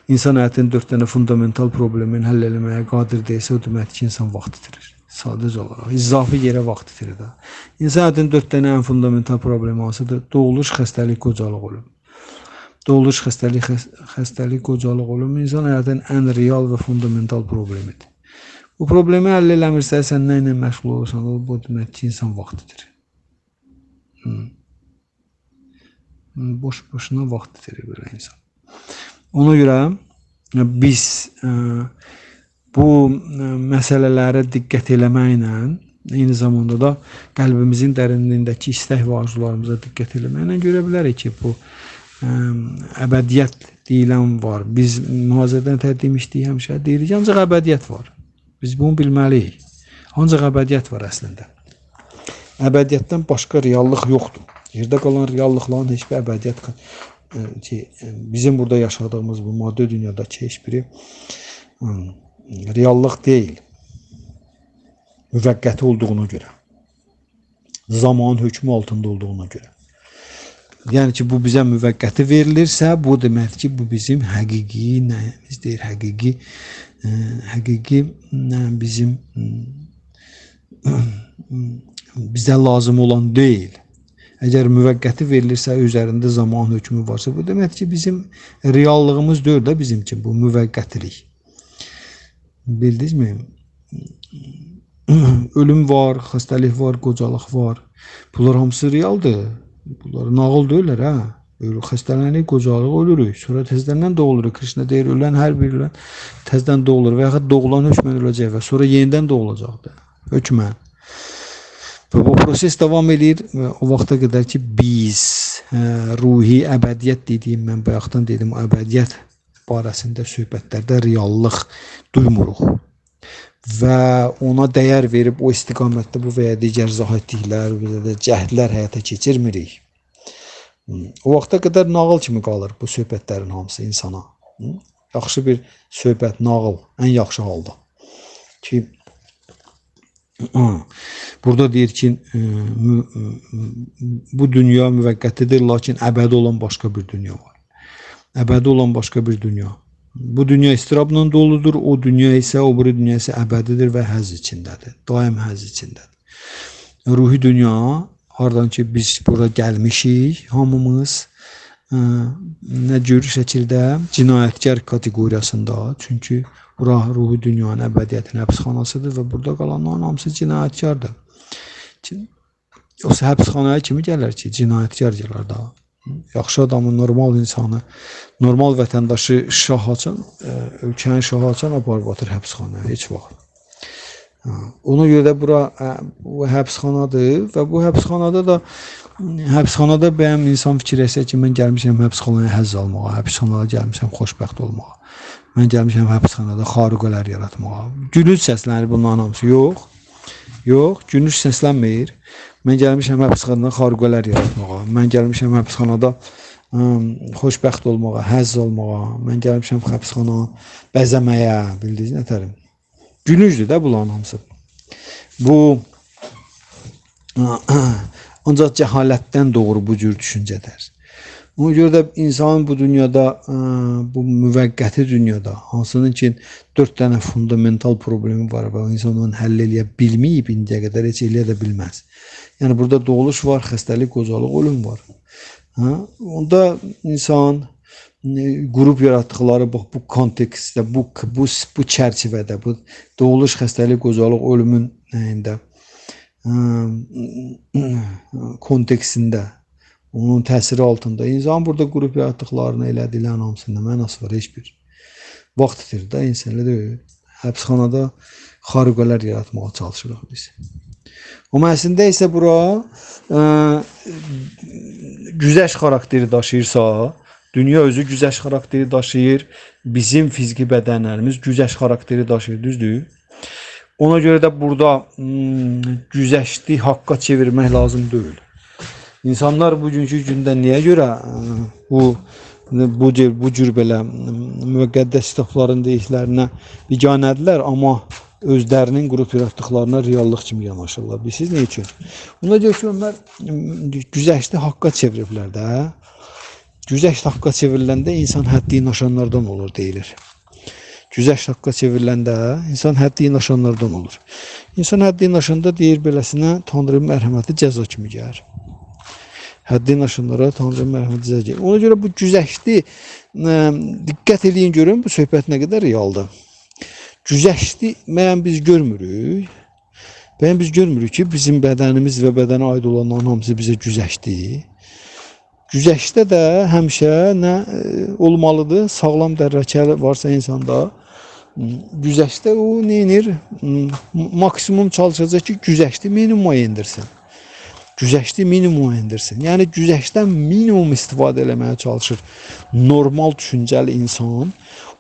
insan həyatının 4 dənə fundamental problemini həll eləməyə qadir deyilsə, o deməkdir ki, insan vaxt itirir. Sadəcə olaraq izafi yerə vaxt itirir də. İnsan həyatının 4 dənə ən fundamental problemi hansıdır? Doğuluş, xəstəlik, qocalıq, ölüm. Doğuluş, xəstəlik, qocalıq, ölüm insan həyatının ən real və fundamental problemidir. Bu problemi həll eləmirsə, sən nə ilə məşğul olursan, o bu deməkdir ki, insan vaxt itirir. Boş-boşuna vaxt itirir belə insan. Ona görə biz bu məsələlərə diqqət eləməklə, eyni zamanda da qəlbimizin dərinliyindəki istək və arzularımıza diqqət eləməklə görə bilərik ki, bu əbədiyyət deyilən var. Biz mühazirədən tər demişdik həmişə, deyirik, ancaq əbədiyyət var. Biz bunu bilməliyik. Ancaq əbədiyyət var əslində. Əbədiyyətdən başqa reallıq yoxdur. Yerdə qalan reallıqların heç bir əbədiyyət ki, bizim burada yaşadığımız bu maddi dünyadakı heç biri reallıq deyil. Müvəqqəti olduğuna görə. Zamanın hökmü altında olduğuna görə. Yəni ki, bu bizə müvəqqəti verilirsə, bu deməkdir ki, bu bizim həqiqi nəyimiz deyil, həqiqi bizim bizə lazım olan deyil. Əgər müvəqqəti verilirsə, üzərində zaman hökmü varsa, bu deməkdir ki, bizim reallığımız deyil də bizim üçün bu müvəqqətilik. Bildinizmi? Ölüm var, xəstəlik var, qocalıq var. Bunlar hamısı realdır. Bunlar nağıl deyirlər, hə? Xəstələnirik, qocalıq, ölürük. Sonra təzədən doğuluruq. Krishna deyir, ölən hər bir ölən təzədən doğulur və yaxud doğulan hökmən öləcək və sonra yenidən doğulacaqdır. Hökmən. Və bu proses davam eləyir və o vaxta qədər ki, biz ruhi əbədiyyət dediyim, mən bayaqdan dedim, o əbədiyyət barəsində söhbətlərdə reallıq duymuruq və ona dəyər verib o istiqamətdə bu və ya digər zahidliklər, və ya cəhdlər həyata keçirmirik. O vaxta qədər nağıl kimi qalır bu söhbətlərin hamısı insana. Yaxşı bir söhbət, nağıl, ən yaxşı halda. Ki, burada deyir ki, bu dünya müvəqqətidir, lakin əbədi olan başqa bir dünya var. Əbədi olan başqa bir dünya. Bu dünya istirabla doludur, o dünya isə, o biri dünya isə əbədidir və həzz içindədir. Daim həzz içindədir. Ruhi dünya, hardan ki biz bura gəlmişik, hamımız nə cür şəkildə cinayətkar kateqoriyasında, çünki bura ruhi dünyanın əbədiyyətin həbsxanasıdır və burada qalanların hamısı cinayətkardır. Yoxsa həbsxanaya kimi gələr ki, cinayətkar gələr daha. Yaxşı adamı, normal insanı, normal vətəndaşı şah açan, ölkənin şahı açan aparıb atır həbsxanaya, heç vaxt. Ona görə də bura bu həbsxanadır və bu həbsxanada da Həbsxanada bəyəm insan fikirləşsə ki, mən gəlmişəm həbsxanaya həzz almağa, həbsxanada gəlmişəm xoşbəxt olmağa. Mən gəlmişəm həbsxanada xarüqələr yaratmağa. Gülünc səslənir bunların hamısı. Yox. Yox, gülünc səslənmir. Mən gəlmişəm həbsxanada xarüqələr yaratmağa. Mən gəlmişəm həbsxanada xoşbəxt olmağa, həzz almağa. Mən gəlmişəm həbsxana bəzəməyə, bildiniz nətərim. Gülüncdür də bunların hamısı. Bu ancaq cəhalətdən doğru bu cür düşüncələr. Ona görə də insanın bu dünyada, bu müvəqqəti dünyada, hansının ki 4 dənə fundamental problemi var və insan onu həll eləyə bilməyib indiyə qədər, heç eləyə də bilməz. Yəni burada doğuluş var, xəstəlik, qocalıq, ölüm var. Hə? Onda insan qrup yaratdıqları bax bu kontekstdə, bu çərçivədə, bu doğuluş, xəstəlik, qocalıq, ölümün nəyində, kontekstində, onun təsiri altında insan burada qrup yaratdıqlarını elədiklərinin hamısında mənası var, heç bir. Vaxt itirir də insan, elə deyil. Həbsxanada xarüqələr yaratmağa çalışırıq biz. Amma əslində isə bura güzəşt xarakteri daşıyırsa, dünya özü güzəşt xarakteri daşıyır, bizim fiziki bədənlərimiz güzəşt xarakteri daşıyır, düzdür? Ona görə də burada güzəşti haqqa çevirmək lazım deyil. İnsanlar bugünkü gündə niyə görə bu cür belə müqəddəs kitabların deyiklərinə biganədirlər, amma özlərinin qrup yaratdıqlarına reallıq kimi yanaşırlar. Bilirsiniz nə üçün? Ona görə ki, onlar güzəşti haqqa çeviriblər də. Güzəşt haqqa çevriləndə insan həddini aşanlardan olur deyilir. Güzəşt haqqa çevriləndə insan həddini aşanlardan olur. İnsan həddini aşanda deyir beləsinə Tanrının mərhəməti cəza kimi gəlir. Həddini aşanlara Tanrının mərhəməti cəza gəlir. Ona görə bu güzəşti diqqət eləyin görün bu söhbət nə qədər realdır. Güzəşti məyən biz görmürük. Bəyən biz görmürük ki, bizim bədənimiz və bədənə aid olanların hamısı bizə güzəşti. Güzəştdə də həmişə nə olmalıdır? Sağlam dərrakəli varsa insanda, güzəştdə o nə edir? Maksimum çalışacaq ki, güzəşti minimuma endirsin. Güzəşti minimuma endirsin. Yəni güzəştdən minimum istifadə eləməyə çalışır. Normal düşüncəli insan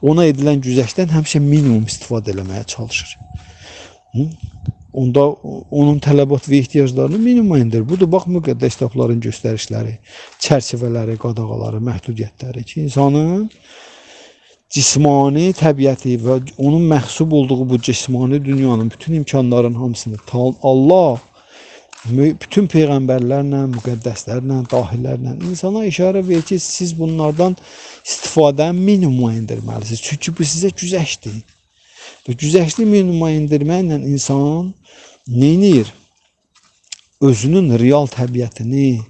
ona edilən güzəştdən həmişə minimum istifadə eləməyə çalışır. Onda onun tələbat və ehtiyaclarını minimuma endirir. Budur, bax, müqəddəs kitabların göstərişləri, çərçivələri, qadağaları, məhdudiyyətləri ki, insanın cismani təbiəti və onun məxsub olduğu bu cismani dünyanın bütün imkanların hamısını Allah bütün peyğəmbərlərlə, müqəddəslərlə, dahilərlə insana işarə verir ki, siz bunlardan istifadəni minimuma endirməlisiniz. Çünki bu sizə güzəştdir. Və güzəştli minimuma endirməklə insan nə edir? Özünün real təbiətini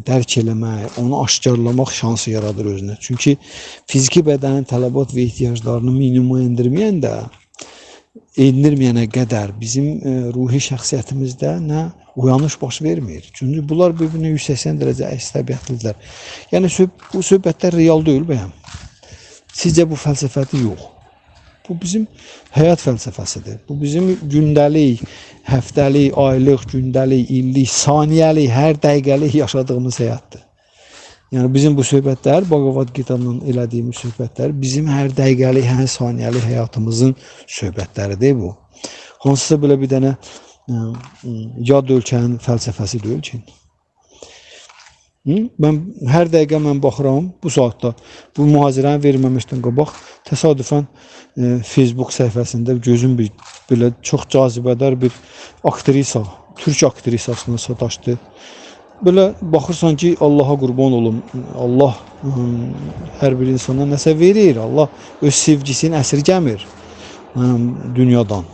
dərk eləmək, onu aşkarlamaq şansı yaradır özünə. Çünki fiziki bədənin tələbat və ehtiyaclarını minimuma endirməyəndə, endirməyənə qədər bizim ruhi şəxsiyyətimizdə nə uyanış baş vermir. Çünki bunlar bir-birinə 180 dərəcə əks təbiətlidirlər. Yəni bu söhbətlər real deyil bəyəm. Sizcə bu fəlsəfədir? Yox. Bu bizim həyat fəlsəfəsidir. Bu bizim gündəlik, həftəlik, aylıq, gündəlik, illik, saniyəlik, hər dəqiqəlik yaşadığımız həyatdır. Yəni bizim bu söhbətlər, Bhagavad Gita-dan elədiyimiz söhbətlər bizim hər dəqiqəlik, hər saniyəlik həyatımızın söhbətləridir bu. Hansısa belə bir dənə yad ölkənin fəlsəfəsi deyil ki. Mən hər dəqiqə mən baxıram bu saatda bu mühazirəni verməmişdən qabaq təsadüfən Facebook səhifəsində gözüm bir belə çox cazibədar bir aktrisa, türk aktrisasına sataşdı. Belə baxırsan ki, Allaha qurban olum. Allah hər bir insana nəsə verir. Allah öz sevgisini əsirgəmir dünyadan.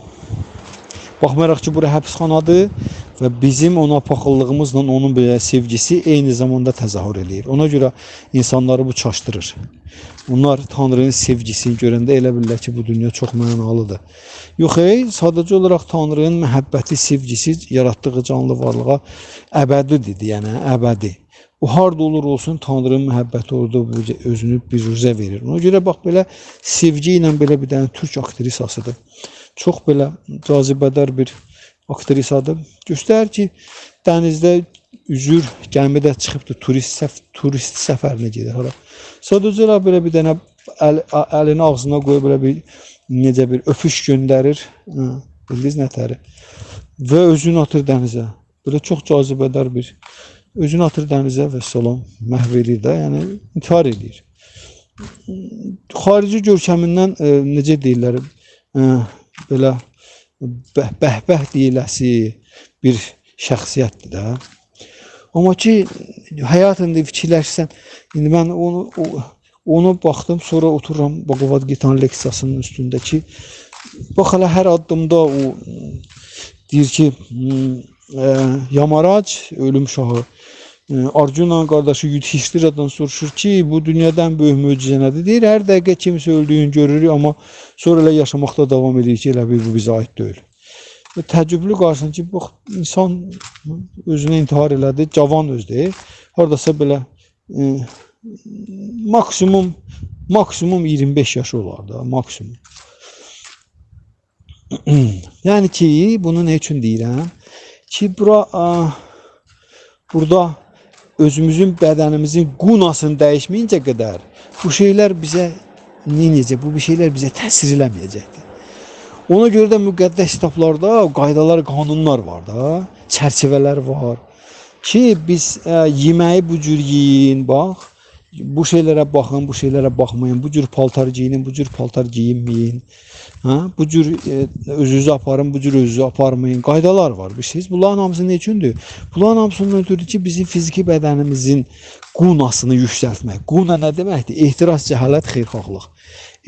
Baxmayaraq ki, bura həbsxanadır və bizim ona paxıllığımızla onun belə sevgisi eyni zamanda təzahür eləyir. Ona görə insanları bu çaşdırır. Onlar Tanrının sevgisini görəndə elə bilirlər ki, bu dünya çox mənalıdır. Yox, ey, sadəcə olaraq Tanrının məhəbbəti, sevgisi yaratdığı canlı varlığa əbədidir, yəni əbədi. O harda olur olsun Tanrının məhəbbəti orada özünü biruzə verir. Ona görə bax belə sevgi ilə belə bir dənə türk aktrisasıdır. Çox belə cazibədar bir Aktrisadır. Göstərir ki, dənizdə üzür, gəmidə çıxıbdır, turist səfərinə gedir. Hara? Sadəcə belə bir dənə əlini ağzına qoyub belə bir necə bir öpüş göndərir. Bildiniz nətəri? Və özünü atır dənizə. Belə çox cazibədar bir özünü atır dənizə və salam məhv eləyir də, yəni intihar eləyir. Xarici görkəmindən necə deyirlər, belə bəhbəh deyiləsi bir şəxsiyyətdir də. Amma ki, həyat indi fikirləşsən, indi mən onu baxdım, sonra otururam Bhagavad Gita'nın leksiyasının üstündə ki, bax hələ hər addımda o deyir ki, Yamarac, ölüm şahı, Arjuna'nın qardaşı Yudhishthira'dan soruşur ki, bu dünyadan böyük möcüzə nədir? Deyir, hər dəqiqə kimsə öldüyünü görürük, amma sonra elə yaşamaqda davam edir ki, elə bir bu bizə aid deyil. Və təəccüblü qarşısın ki, bax, insan özünə intihar elədi, cavan özdür. Haradasa belə maksimum 25 yaşı olardı, maksimum. Yəni ki, bunu nə üçün deyirəm? Ki, burada özümüzün bədənimizin qunasını dəyişməyincə qədər bu şeylər bizə necə, bu şeylər bizə təsir eləməyəcəkdir. Ona görə də müqəddəs kitablarda qaydalar, qanunlar var da, çərçivələr var ki, biz yeməyi bu cür yeyin, bax, bu şeylərə baxın, bu şeylərə baxmayın, bu cür paltar geyinin, bu cür paltar geyinməyin, hə? Bu cür özünüzü aparın, bu cür özünüzü aparmayın. Qaydalar var, bilirsiniz. Bunların hamısı nə üçündür? Bunların hamısından ötürü ki, bizim fiziki bədənimizin qunasını yüksəltmək. Quna nə deməkdir? Ehtiras, cəhalət, xeyirxahlıq.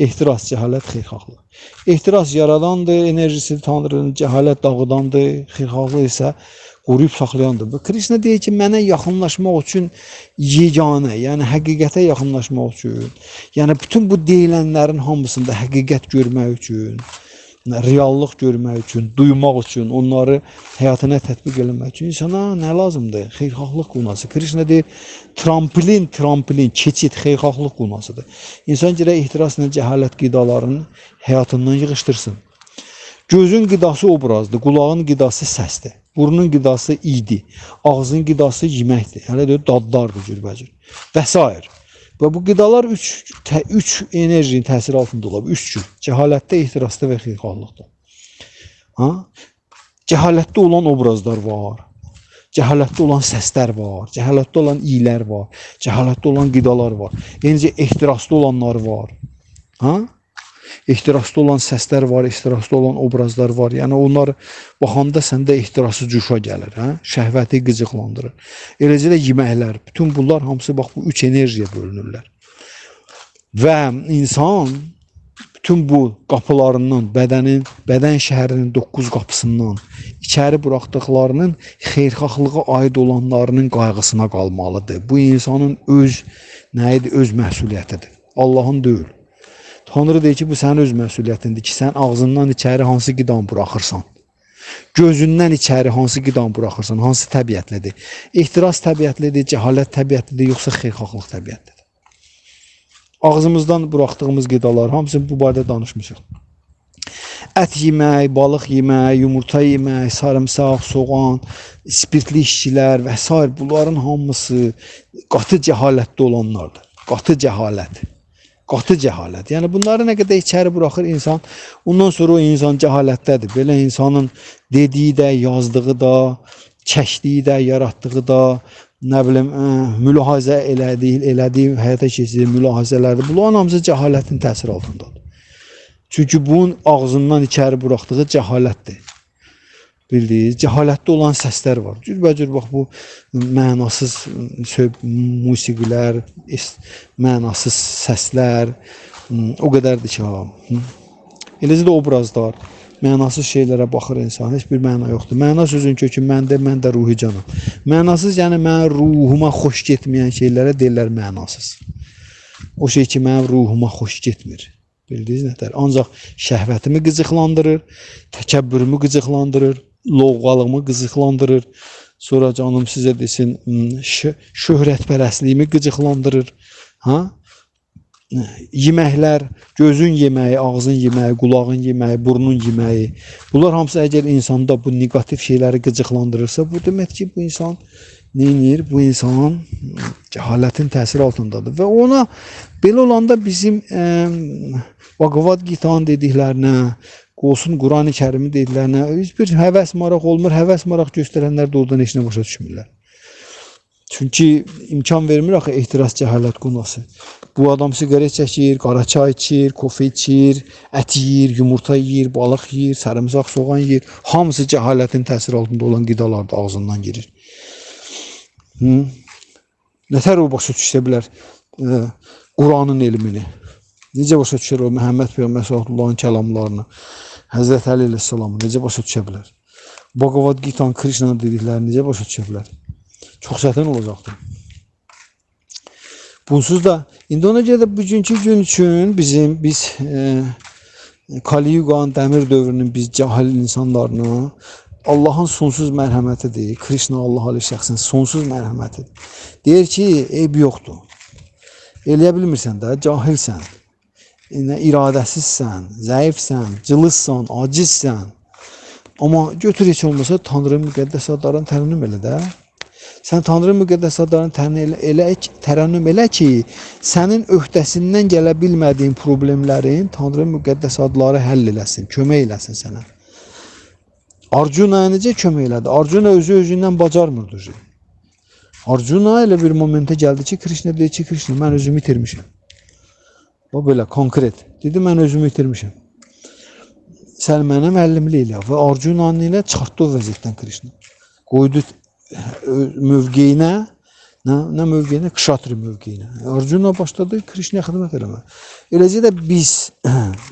Ehtiras, cəhalət, xeyirxahlıq. Ehtiras yaradandır, enerjisi Tanrının, cəhalət dağıdandır, xeyirxahlıq isə qoruyub saxlayandır. Krishna deyir ki, mənə yaxınlaşmaq üçün yeganə, yəni həqiqətə yaxınlaşmaq üçün, yəni bütün bu deyilənlərin hamısında həqiqət görmək üçün, reallıq görmək üçün, duymaq üçün, onları həyatına tətbiq eləmək üçün insana nə lazımdır? Xeyirxahlıq qunası. Krishna deyir, trampolin, keçid, xeyirxahlıq qunasıdır. İnsan gərək ehtirasla cəhalət qidalarını həyatından yığışdırsın. Gözün qidası obrazdır, qulağın qidası səsdir, burnun qidası idi, ağzın qidası yeməkdir, hələ də dadlardır cürbəcür və s. Və bu qidalar üç enerjinin təsiri altında olub, üç cür. Cəhalətdə, ehtirasda və xeyirxahlıqda. Ha? Cəhalətdə olan obrazlar var, cəhalətdə olan səslər var, cəhalətdə olan iylər var, cəhalətdə olan qidalar var, eynicə ehtirasda olanlar var. Ha? Ehtirasda olan səslər var, ehtirasda olan obrazlar var. Yəni onlar baxanda səndə ehtirası cuşa gəlir, hə? Şəhvəti qıcıqlandırır. Eləcə də yeməklər, bütün bunlar hamısı bax bu üç enerjiyə bölünürlər. Və insan bütün bu qapılarından, bədən şəhərinin 9 qapısından içəri buraxdıqlarının xeyirxahlığa aid olanlarının qayğısına qalmalıdır. Bu insanın öz nə idi? Öz məsuliyyətidir. Allahın deyil. Tanrı deyir ki, bu sənin öz məsuliyyətindir ki, sən ağzından içəri hansı qidanı buraxırsan, gözündən içəri hansı qidanı buraxırsan, hansı təbiətlidir? Ehtiras təbiətlidir, cəhalət təbiətlidir, yoxsa xeyirxahlıq təbiətlidir? Ağzımızdan buraxdığımız qidalar, hamısını bu barədə danışmışıq. Ət yemək, balıq yemək, yumurta yemək, sarımsaq, soğan, spirtli içkilər və s. Bunların hamısı qatı cəhalətdə olanlardır. Qatı cəhalət. Qatı cəhalət. Yəni bunları nə qədər içəri buraxır insan, ondan sonra o insan cəhalətdədir. Belə insanın dediyi də, yazdığı da, çəkdiyi də, yaratdığı da, nə bilim, mülahizə elədiyi, həyata keçirdiyi mülahizələrdir. Bunların hamısı cəhalətin təsiri altındadır. Çünki bunun ağzından içəri buraxdığı cəhalətdir. Bildiniz, cəhalətdə olan səslər var. Cürbəcür bax bu mənasız musiqilər, mənasız səslər, o qədərdir ki, ha. Eləcə də obrazlar, mənasız şeylərə baxır insan, heç bir məna yoxdur. Məna sözün kökü məndə, mən də ruhi canam. Mənasız, yəni mənim ruhuma xoş getməyən şeylərə deyirlər mənasız. O şey ki, mənim ruhuma xoş getmir. Bildiniz nətər? Ancaq şəhvətimi qıcıqlandırır, təkəbbürümü qıcıqlandırır, lovğalığımı qıcıqlandırır. Sonra canım sizə desin, şöhrətpərəstliyimi qıcıqlandırır. Ha? yeməklər, gözün yeməyi, ağzın yeməyi, qulağın yeməyi, burnun yeməyi, bunlar hamısı əgər insanda bu neqativ şeyləri qıcıqlandırırsa, bu demək ki, bu insan nə edir? Bu insan cəhalətin təsiri altındadır və ona belə olanda bizim Bhagavad Gita'nın dediklərinə, olsun Qurani Kərimin dediklərinə heç bir həvəs maraq olmur. Həvəs maraq göstərənlər də oradan heç nə başa düşmürlər. Çünki imkan vermir axı ehtiras cəhalət qunası. Bu adam siqaret çəkir, qara çay içir, kofe içir, ət yeyir, yumurta yeyir, balıq yeyir, sarımsaq, soğan yeyir. Hamısı cəhalətin təsiri altında olan qidalar da ağzından girir. Nətər o başa düşə bilər Quranın elmini? Necə başa düşər o Məhəmməd Peyğəmbər sallallahu kəlamlarını? Həzrət Əli əleyhissalamı necə başa düşə bilər? Bhagavad Gita'nın, Krishna'nın dediklərini necə başa düşə bilər? Çox çətin olacaqdır. Bunsuz da indi ona görə də bugünkü gün üçün biz Kali Yuqanın dəmir dövrünün biz cahil insanlarına Allahın sonsuz mərhəmətidir. Krishna Allah ali şəxsin sonsuz mərhəmətidir. Deyir ki, eyb yoxdur. Eləyə bilmirsən də, cahilsən, iradəsizsən, zəifsən, cılızsan, acizsən. Amma götür heç olmasa Tanrının müqəddəs adlarını tərənnüm elə də. Sən Tanrının müqəddəs adlarını tərənnüm elə ki, sənin öhdəsindən gələ bilmədiyin problemlərin Tanrının müqəddəs adları həll eləsin, kömək eləsin sənə. Arjunaya necə kömək elədi? Arjuna özü özündən bacarmırdı. Arjuna elə bir momentə gəldi ki, Krishna deyir ki, Krishna mən özümü itirmişəm. O belə konkret. Dedi mən özümü itirmişəm. Sən mənə müəllimlik elə. Və Arjunanın ilə çıxartdı o vəziyyətdən Krishna. Qoydu mövqeyinə, nə mövqeyinə? Kşatri mövqeyinə. Arjuna başladı Krishnaya xidmət eləməyə. Eləcə də biz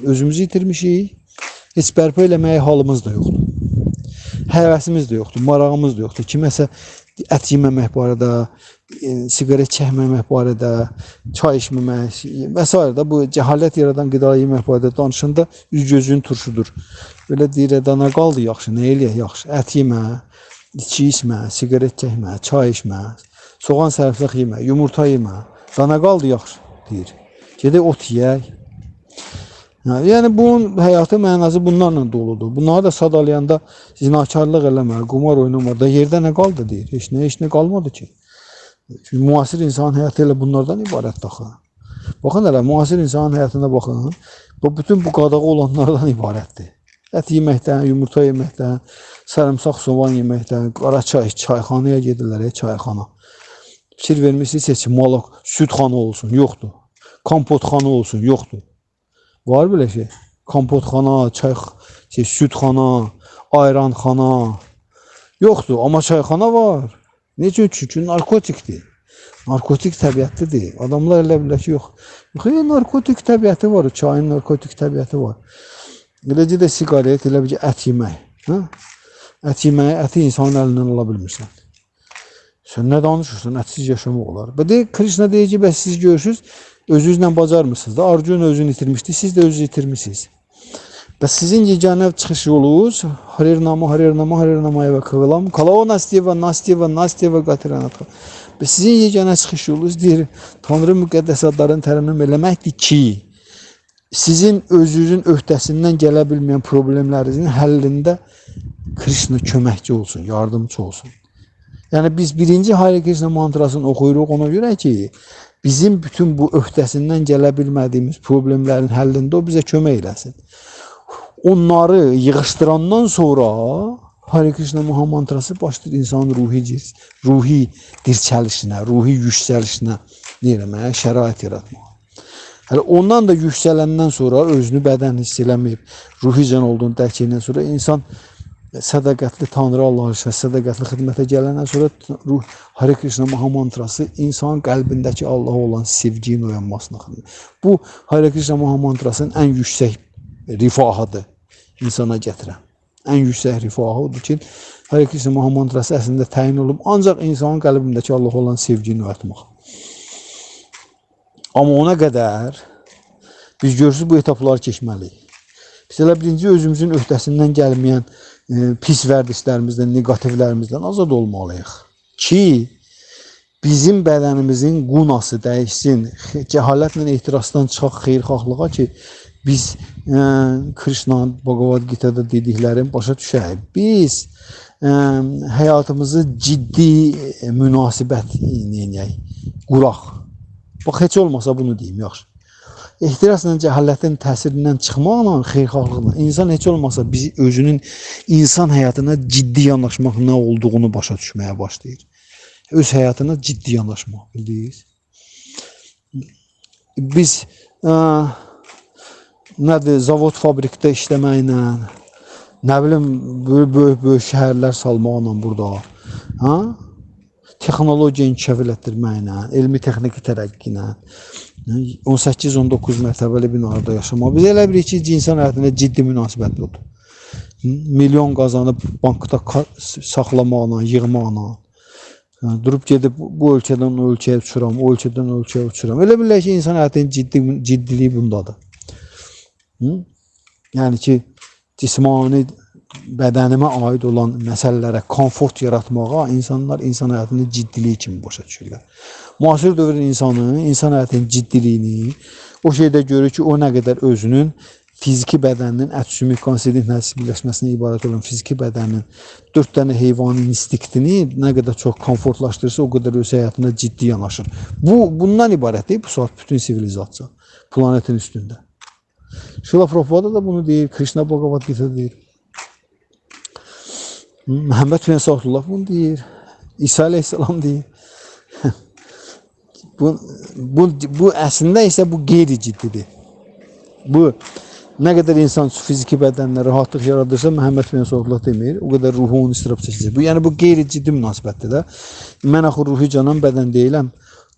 özümüzü itirmişik. Heç bərpa eləməyə halımız da yoxdur. Həvəsimiz də yoxdur, marağımız da yoxdur. Kiməsə ət yeməmək barədə, siqaret çəkməmək barədə, çay içməmək və s. də bu cəhalət yaradan qida yemək barədə danışanda üz gözün turşudur. Belə deyir, dana qaldı yaxşı, nə eləyək yaxşı? Ət yemə, içki içmə, siqaret çəkmə, çay içmə, soğan sarımsaq yemə, yumurta yemə, dana qaldı yaxşı deyir. Gedək ot yeyək. Yəni bunun həyatı mənası bunlarla doludur. Bunları da sadalayanda zinakarlıq eləmə, qumar oynama da yerdə nə qaldı deyir. Heç nə, heç nə qalmadı ki. Çünki müasir insanın həyatı elə bunlardan ibarətdir axı. Baxın elə müasir insanın həyatına baxın. Bu bütün bu qadağa olanlardan ibarətdir. Ət yeməkdən, yumurta yeməkdən, sarımsaq, soğan yeməkdən, qara çay, çayxanaya gedirlər, çayxana. Fikir vermişsiniz heç malaq, südxana olsun, yoxdur. Kompotxana olsun, yoxdur. Var belə şey. Kompotxana, çay, südxana, ayranxana yoxdur, amma çayxana var. Necə? Çünki narkotikdir. Narkotik təbiətlidir. Adamlar elə bilər ki, yox. Yox, narkotik təbiəti var, çayın narkotik təbiəti var. Eləcə də siqaret, elə bir ki, ət yemək. Hə? Ət yeməyi, əti insanın əlindən ala bilmirsən. Sən nə danışırsan? Ətsiz yaşamaq olar. Və deyir, Krishna deyir ki, bəs siz görürsünüz, özünüzlə bacarmırsınız da. Arjuna özünü itirmişdi, siz də özünüzü itirmişsiniz. Və sizin yeganə çıxış yolunuz Harer Nama, Harer Nama, Harer Namaya və Kıvılam, Kalao Nastiva, Nastiva, Nastiva Qatiranatha. Və sizin yeganə çıxış yolunuz deyir, Tanrı müqəddəs adlarını tərənnüm eləməkdir ki, sizin özünüzün öhdəsindən gələ bilməyən problemlərinizin həllində Krishna köməkçi olsun, yardımçı olsun. Yəni biz birinci Hare Krishna mantrasını oxuyuruq ona görə ki, bizim bütün bu öhdəsindən gələ bilmədiyimiz problemlərin həllində o bizə kömək eləsin. Onları yığışdırandan sonra Hare Krishna Maha mantrası başlayır insanın ruhi dirçəlişinə, ruhi yüksəlişinə nə eləməyə, şərait yaratmağa. Hələ ondan da yüksələndən sonra özünü bədən hiss eləməyib, ruhi can olduğunu dərk edəndən sonra insan sədaqətli Tanrı Allah üçün sədaqətli xidmətə gələndən sonra ruh Hare Krishna Maha mantrası insanın qəlbindəki Allaha olan sevginin oyanmasına xidmət. Bu Hare Krishna Maha mantrasının ən yüksək rifahıdır insana gətirən. Ən yüksək rifahı odur ki, Hare Krishna Maha mantrası əslində təyin olunub ancaq insanın qəlbindəki Allaha olan sevgini oyatmaq. Amma ona qədər biz görürsünüz bu etapları keçməliyik. Biz elə birinci özümüzün öhdəsindən gəlməyən pis vərdişlərimizdən, neqativlərimizdən azad olmalıyıq ki, Bizim bədənimizin qunası dəyişsin, cəhalətlə ehtirasdan çıxaq xeyirxahlığa ki, biz Krishna, Bhagavad Gita'da dediklərini başa düşək. Biz həyatımızı ciddi münasibət eləyək, quraq. Bax, heç olmasa bunu deyim, yaxşı. Ehtirasla cəhalətin təsirindən çıxmaqla, xeyirxahlıqla insan heç olmasa bizi özünün insan həyatına ciddi yanaşmaq nə olduğunu başa düşməyə başlayır. Öz həyatına ciddi yanaşmaq, bildiniz? Biz nədir, zavod fabrikdə işləməklə, nə bilim, böyük-böyük şəhərlər salmaqla burada, ha? Texnologiya inkişaf elətdirməklə, elmi texniki tərəqqi ilə, 18-19 mərtəbəli binalarda yaşamaq. Biz elə bilirik ki, insan həyatına ciddi münasibət budur. Milyon qazanıb bankda saxlamaqla, yığmaqla, durub gedib bu ölkədən o ölkəyə uçuram, o ölkədən o ölkəyə uçuram. Elə bilirlər ki, insan həyatının ciddiliyi bundadır. Hı? Yəni ki, cismani bədənimə aid olan məsələlərə komfort yaratmağa insanlar insan həyatının ciddiliyi kimi başa düşürlər. Müasir dövrün insanı, insan həyatının ciddiliyini o şeydə görür ki, o nə qədər özünün fiziki bədəninin ət, sümük, qan, sidik, nəsis birləşməsinə ibarət olan fiziki bədəninin 4 dənə heyvani instinktini nə qədər çox komfortlaşdırırsa, o qədər öz həyatına ciddi yanaşır. Bundan ibarət deyil bu saat bütün sivilizasiya planetin üstündə. Şrila Prabhupada da bunu deyir, Krishna Bhagavad Gita deyir. Məhəmməd bin Əsədullah bunu deyir. İsa Aleyhisselam deyir. Bu əslində isə bu qeyri-ciddidir. Bu nə qədər insan fiziki bədəninə rahatlıq yaradırsa, Məhəmməd bin Əsədullah demir, o qədər ruhu onu istirab çəkəcək. Bu, yəni bu qeyri-ciddi münasibətdir də. Mən axı ruhi canan bədən deyiləm.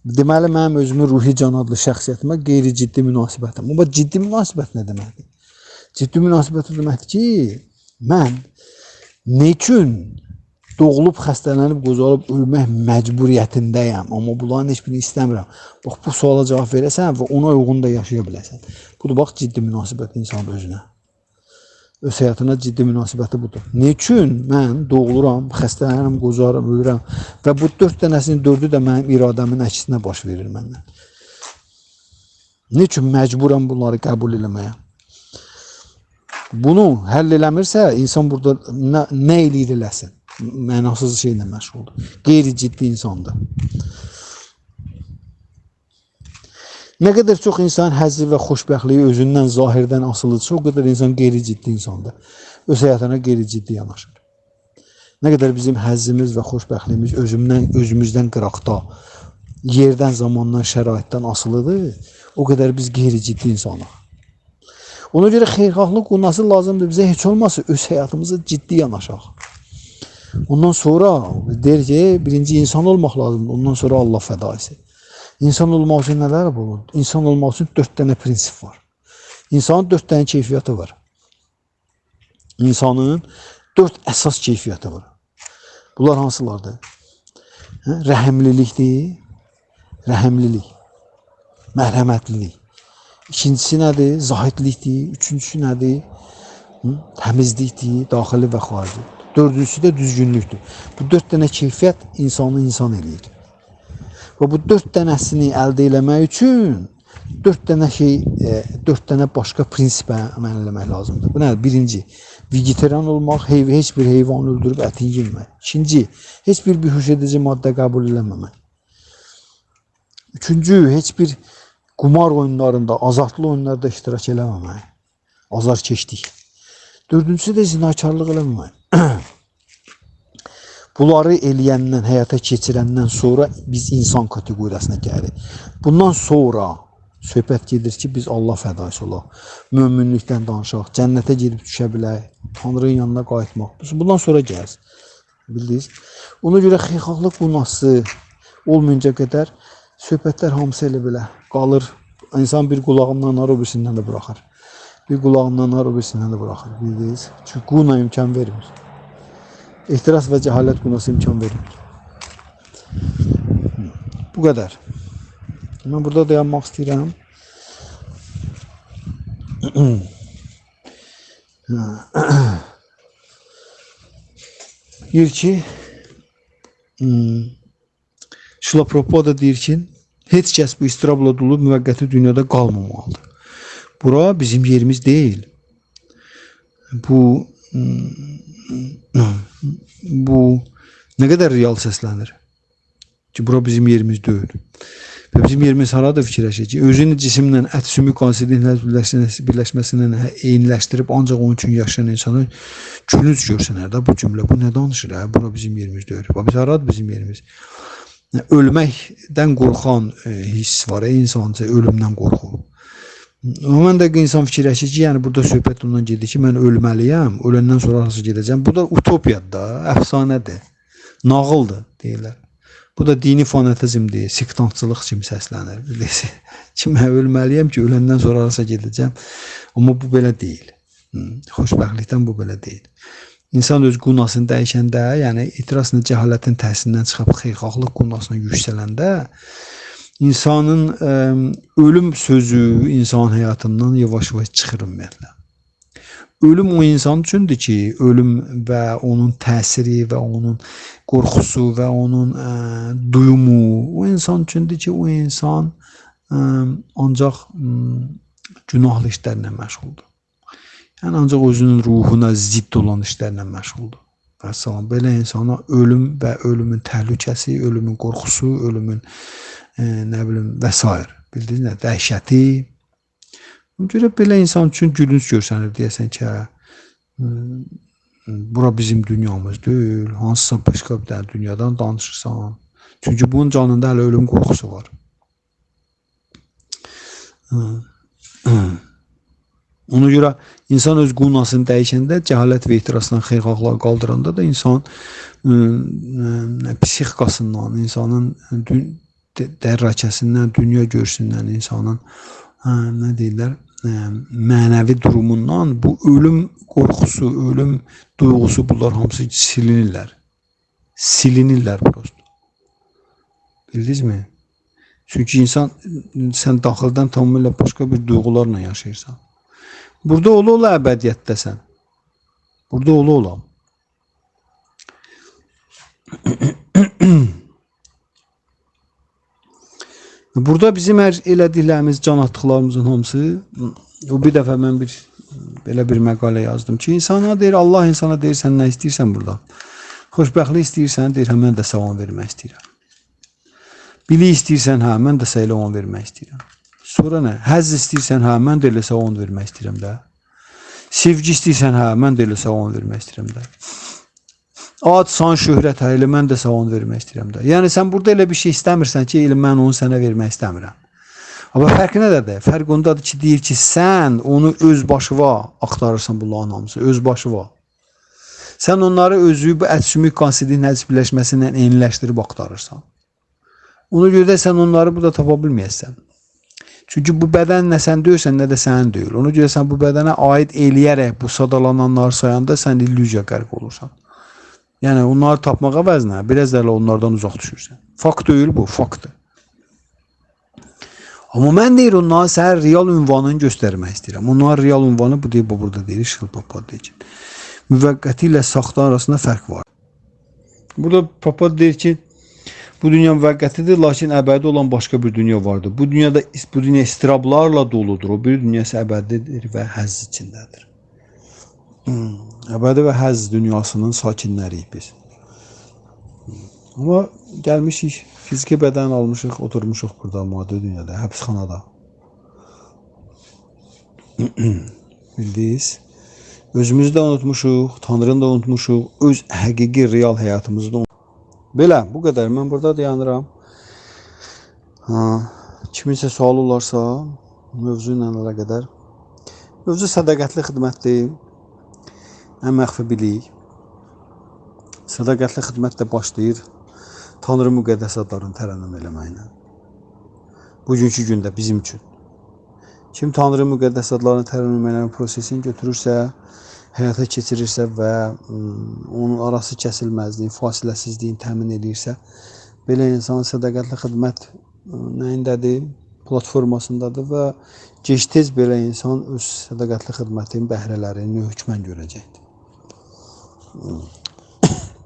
Deməli, mənim özümün ruhi can adlı şəxsiyyətimə qeyri-ciddi münasibətim. Amma ciddi münasibət nə deməkdir? Ciddi münasibət o deməkdir ki, mən neçün doğulub, xəstələnib, qocalıb ölmək məcburiyyətindəyəm, amma bunların heç birini istəmirəm. Bax, bu suala cavab verəsən və ona uyğun da yaşaya biləsən. Budur, bax, ciddi münasibət insanın özünə. Öz həyatına ciddi münasibəti budur. Neçün mən doğuluram, xəstələnirəm, qocaram, ölürəm və bu 4 dənəsinin 4-ü də mənim iradəmin əksinə baş verir məndən. Neçün məcburam bunları qəbul eləməyə? Bunu həll eləmirsə, insan burada nə eləyir eləsin? Mənasız şeylə məşğuldur. Qeyri-ciddi insandır. Nə qədər çox insan həzzi və xoşbəxtliyi özündən, zahirdən asılıdırsa, o qədər insan qeyri-ciddi insandır. Öz həyatına qeyri-ciddi yanaşır. Nə qədər bizim həzzimiz və xoşbəxtliyimiz özümüzdən qıraqda, yerdən, zamandan, şəraitdən asılıdır, o qədər biz qeyri-ciddi insanıq. Ona görə xeyirxahlıq qunası lazımdır bizə, heç olmasa öz həyatımıza ciddi yanaşaq. Ondan sonra deyir ki, birinci insan olmaq lazımdır, ondan sonra Allah fədaisi. İnsan olmaq üçün nələr olur? İnsan olmaq üçün 4 dənə prinsip var. İnsanın 4 dənə keyfiyyəti var. İnsanın 4 əsas keyfiyyəti var. Bunlar hansılardır? Rəhimlilikdir, rəhimlilik, mərhəmətlilik. İkincisi nədir? Zahidlikdir. Üçüncüsü nədir? Təmizlikdir, daxili və xarici. Dördüncüsü də düzgünlükdür. Bu 4 dənə keyfiyyət insanı insan eləyir. Və bu 4 dənəsini əldə eləmək üçün 4 dənə şey, 4 dənə başqa prinsipə əməl eləmək lazımdır. Bu nədir? Birinci, vegetarian olmaq, heç bir heyvanı öldürüb ətini yeməmək. İkinci, heç bir bihuş edici maddə qəbul eləməmək. Üçüncü, heç bir qumar oyunlarında, azartlı oyunlarda iştirak eləməmək. Azar keçdik. Dördüncüsü də zinakarlıq eləməmək. Bunları eləyəndən, həyata keçirəndən sonra biz insan kateqoriyasına gəlirik. Bundan sonra söhbət gedir ki, biz Allah fədaisi olaq, möminlikdən danışaq, cənnətə gedib düşə bilək, Tanrının yanına qayıtmaq. Bundan sonra gəlir. Bildiniz? Ona görə xeyirxahlıq qunası olmayınca qədər söhbətlər hamısı elə belə qalır. İnsan bir qulağından ar, o birisindən də buraxır. Bir qulağından ar, o birisindən də buraxır. Bildiniz? Çünki quna imkan vermir. Ehtiras və cəhalət qunası imkan vermir. Bu qədər. Mən burada dayanmaq istəyirəm. Deyir ki, Şrila Prabhupada deyir ki, heç kəs bu istirabla dolu müvəqqəti dünyada qalmamalıdır. Bura bizim yerimiz deyil. Bu nə qədər real səslənir ki, bura bizim yerimiz deyil. Və bizim yerimiz haradır fikirləşir ki, özünü cisimlə ət, sümük, qansidin birləşməsindən eyniləşdirib ancaq onun üçün yaşayan insanı gülünc görsənər də bu cümlə. Bu nə danışır? Hə? Bura bizim yerimiz deyil. Biz haradır bizim yerimiz? Ölməkdən qorxan hiss var, insanca ölümdən qorxu. Mən də insan fikirləşir ki, yəni burada söhbət ondan gedir ki, mən ölməliyəm, öləndən sonra harasa gedəcəm. Bu da utopiyadır da, əfsanədir, nağıldır deyirlər. Bu da dini fanatizmdir, sektantçılıq kimi səslənir. Bilirsiniz ki, mən ölməliyəm ki, öləndən sonra harasa gedəcəm. Amma bu belə deyil. Xoşbəxtlikdən bu belə deyil. İnsan öz qunasını dəyişəndə, yəni etirazla cəhalətin təsirindən çıxıb xeyirxahlıq qunasına yüksələndə, insanın ölüm sözü insan həyatından yavaş-yavaş çıxır ümumiyyətlə. Ölüm o insan üçündür ki, ölüm və onun təsiri və onun qorxusu və onun duyumu o insan üçündür ki, o insan ancaq günahlı işlərlə məşğuldur. Yəni ancaq özünün ruhuna zidd olan işlərlə məşğuldur. Vəssalam, belə insana ölüm və ölümün təhlükəsi, ölümün qorxusu, ölümün nə bilim və s. Bildiniz nə? Dəhşəti. Ona görə belə insan üçün gülünc görsənir, deyəsən ki, hə, bura bizim dünyamız deyil, hansısa başqa bir dənə dünyadan danışırsan. Çünki bunun canında hələ ölüm qorxusu var. Ona görə insan öz qunasını dəyişəndə, cəhalət və ehtirasdan xeyirxahlığa qaldıranda da insan psixikasından, insanın dərrakəsindən, dünya görüşündən, insanın nə deyirlər, mənəvi durumundan bu ölüm qorxusu, ölüm duyğusu, bunlar hamısı silinirlər. Silinirlər prosto. Bildinizmi? Çünki insan, sən daxildən tamamilə başqa bir duyğularla yaşayırsan. Burada ola-ola əbədiyyətdəsən. Burada ola-ola. Burada bizim hər elədiklərimiz, can atdıqlarımızın hamısı, o bir dəfə mən belə bir məqalə yazdım ki, insana deyir, Allah insana deyir, sən nə istəyirsən burada? Xoşbəxtlik istəyirsən, deyir, hə, mən də sənə onu vermək istəyirəm. Bilik istəyirsən, hə, mən də sənə elə onu vermək istəyirəm. Sonra nə? Həzz istəyirsən, hə, mən də elə sənə onu vermək istəyirəm də. Sevgi istəyirsən, hə, mən də elə sənə onu vermək istəyirəm də. Ad, san, şöhrət, hə, elə mən də sənə onu vermək istəyirəm də. Yəni sən burada elə bir şey istəmirsən ki, elə mən onu sənə vermək istəmirəm. Amma fərq nədədir? Fərq ondadır ki, deyir ki, sən onu öz başıva axtarırsan bunların hamısı, öz başıva. Sən onları özü bu ət, sümük, qansidin nəcis birləşməsi ilə eyniləşdirib axtarırsan. Ona görə də sən onları burada tapa bilməyəsən. Çünki bu bədən nə sən deyirsən, nə də sənin deyil. Ona görə sən bu bədənə aid eləyərək bu sadalananları sayanda sən illüziya qərq olursan. Yəni onları tapmaq əvəzinə biraz da elə onlardan uzaq düşürsən. Fakt deyil bu, faktdır. Amma mən deyir, onların sənə real ünvanını göstərmək istəyirəm. Onların real ünvanı bu deyil, bu burada deyir, Şrila Prabhupada deyir ki, müvəqqəti ilə saxta arasında fərq var. Burada Prabhupada deyir ki, bu dünya müvəqqətidir, lakin əbədi olan başqa bir dünya vardır. Bu dünyada bu dünya istirablarla doludur. O bir dünya isə əbədidir və həzz içindədir. Əbədi və həzz dünyasının sakinləriyik biz. Amma gəlmişik, fiziki bədən almışıq, oturmuşuq burada maddi dünyada, həbsxanada. Bildiniz? Özümüzü də unutmuşuq, Tanrını da unutmuşuq, öz həqiqi real həyatımızı da unutmuşuq. Belə, bu qədər. Mən burada dayanıram. Kiminsə sualı olarsa, mövzu ilə əlaqədar. Mövzu sədaqətli xidmətdir. Ən məxfi bilik. Sədaqətli xidmət də başlayır Tanrı müqəddəs adlarını tərənnüm eləməklə. Bugünkü gündə bizim üçün. Kim Tanrı müqəddəs adlarını tərənnüm eləmə prosesini götürürsə, həyata keçirirsə və onun arası kəsilməzliyin, fasiləsizliyin təmin edirsə, belə insan sədaqətli xidmət nəyindədir? Platformasındadır və gec-tez belə insan öz sədaqətli xidmətin bəhrələrini hökmən görəcəkdir.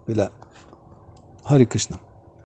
Belə. Hare Krishna.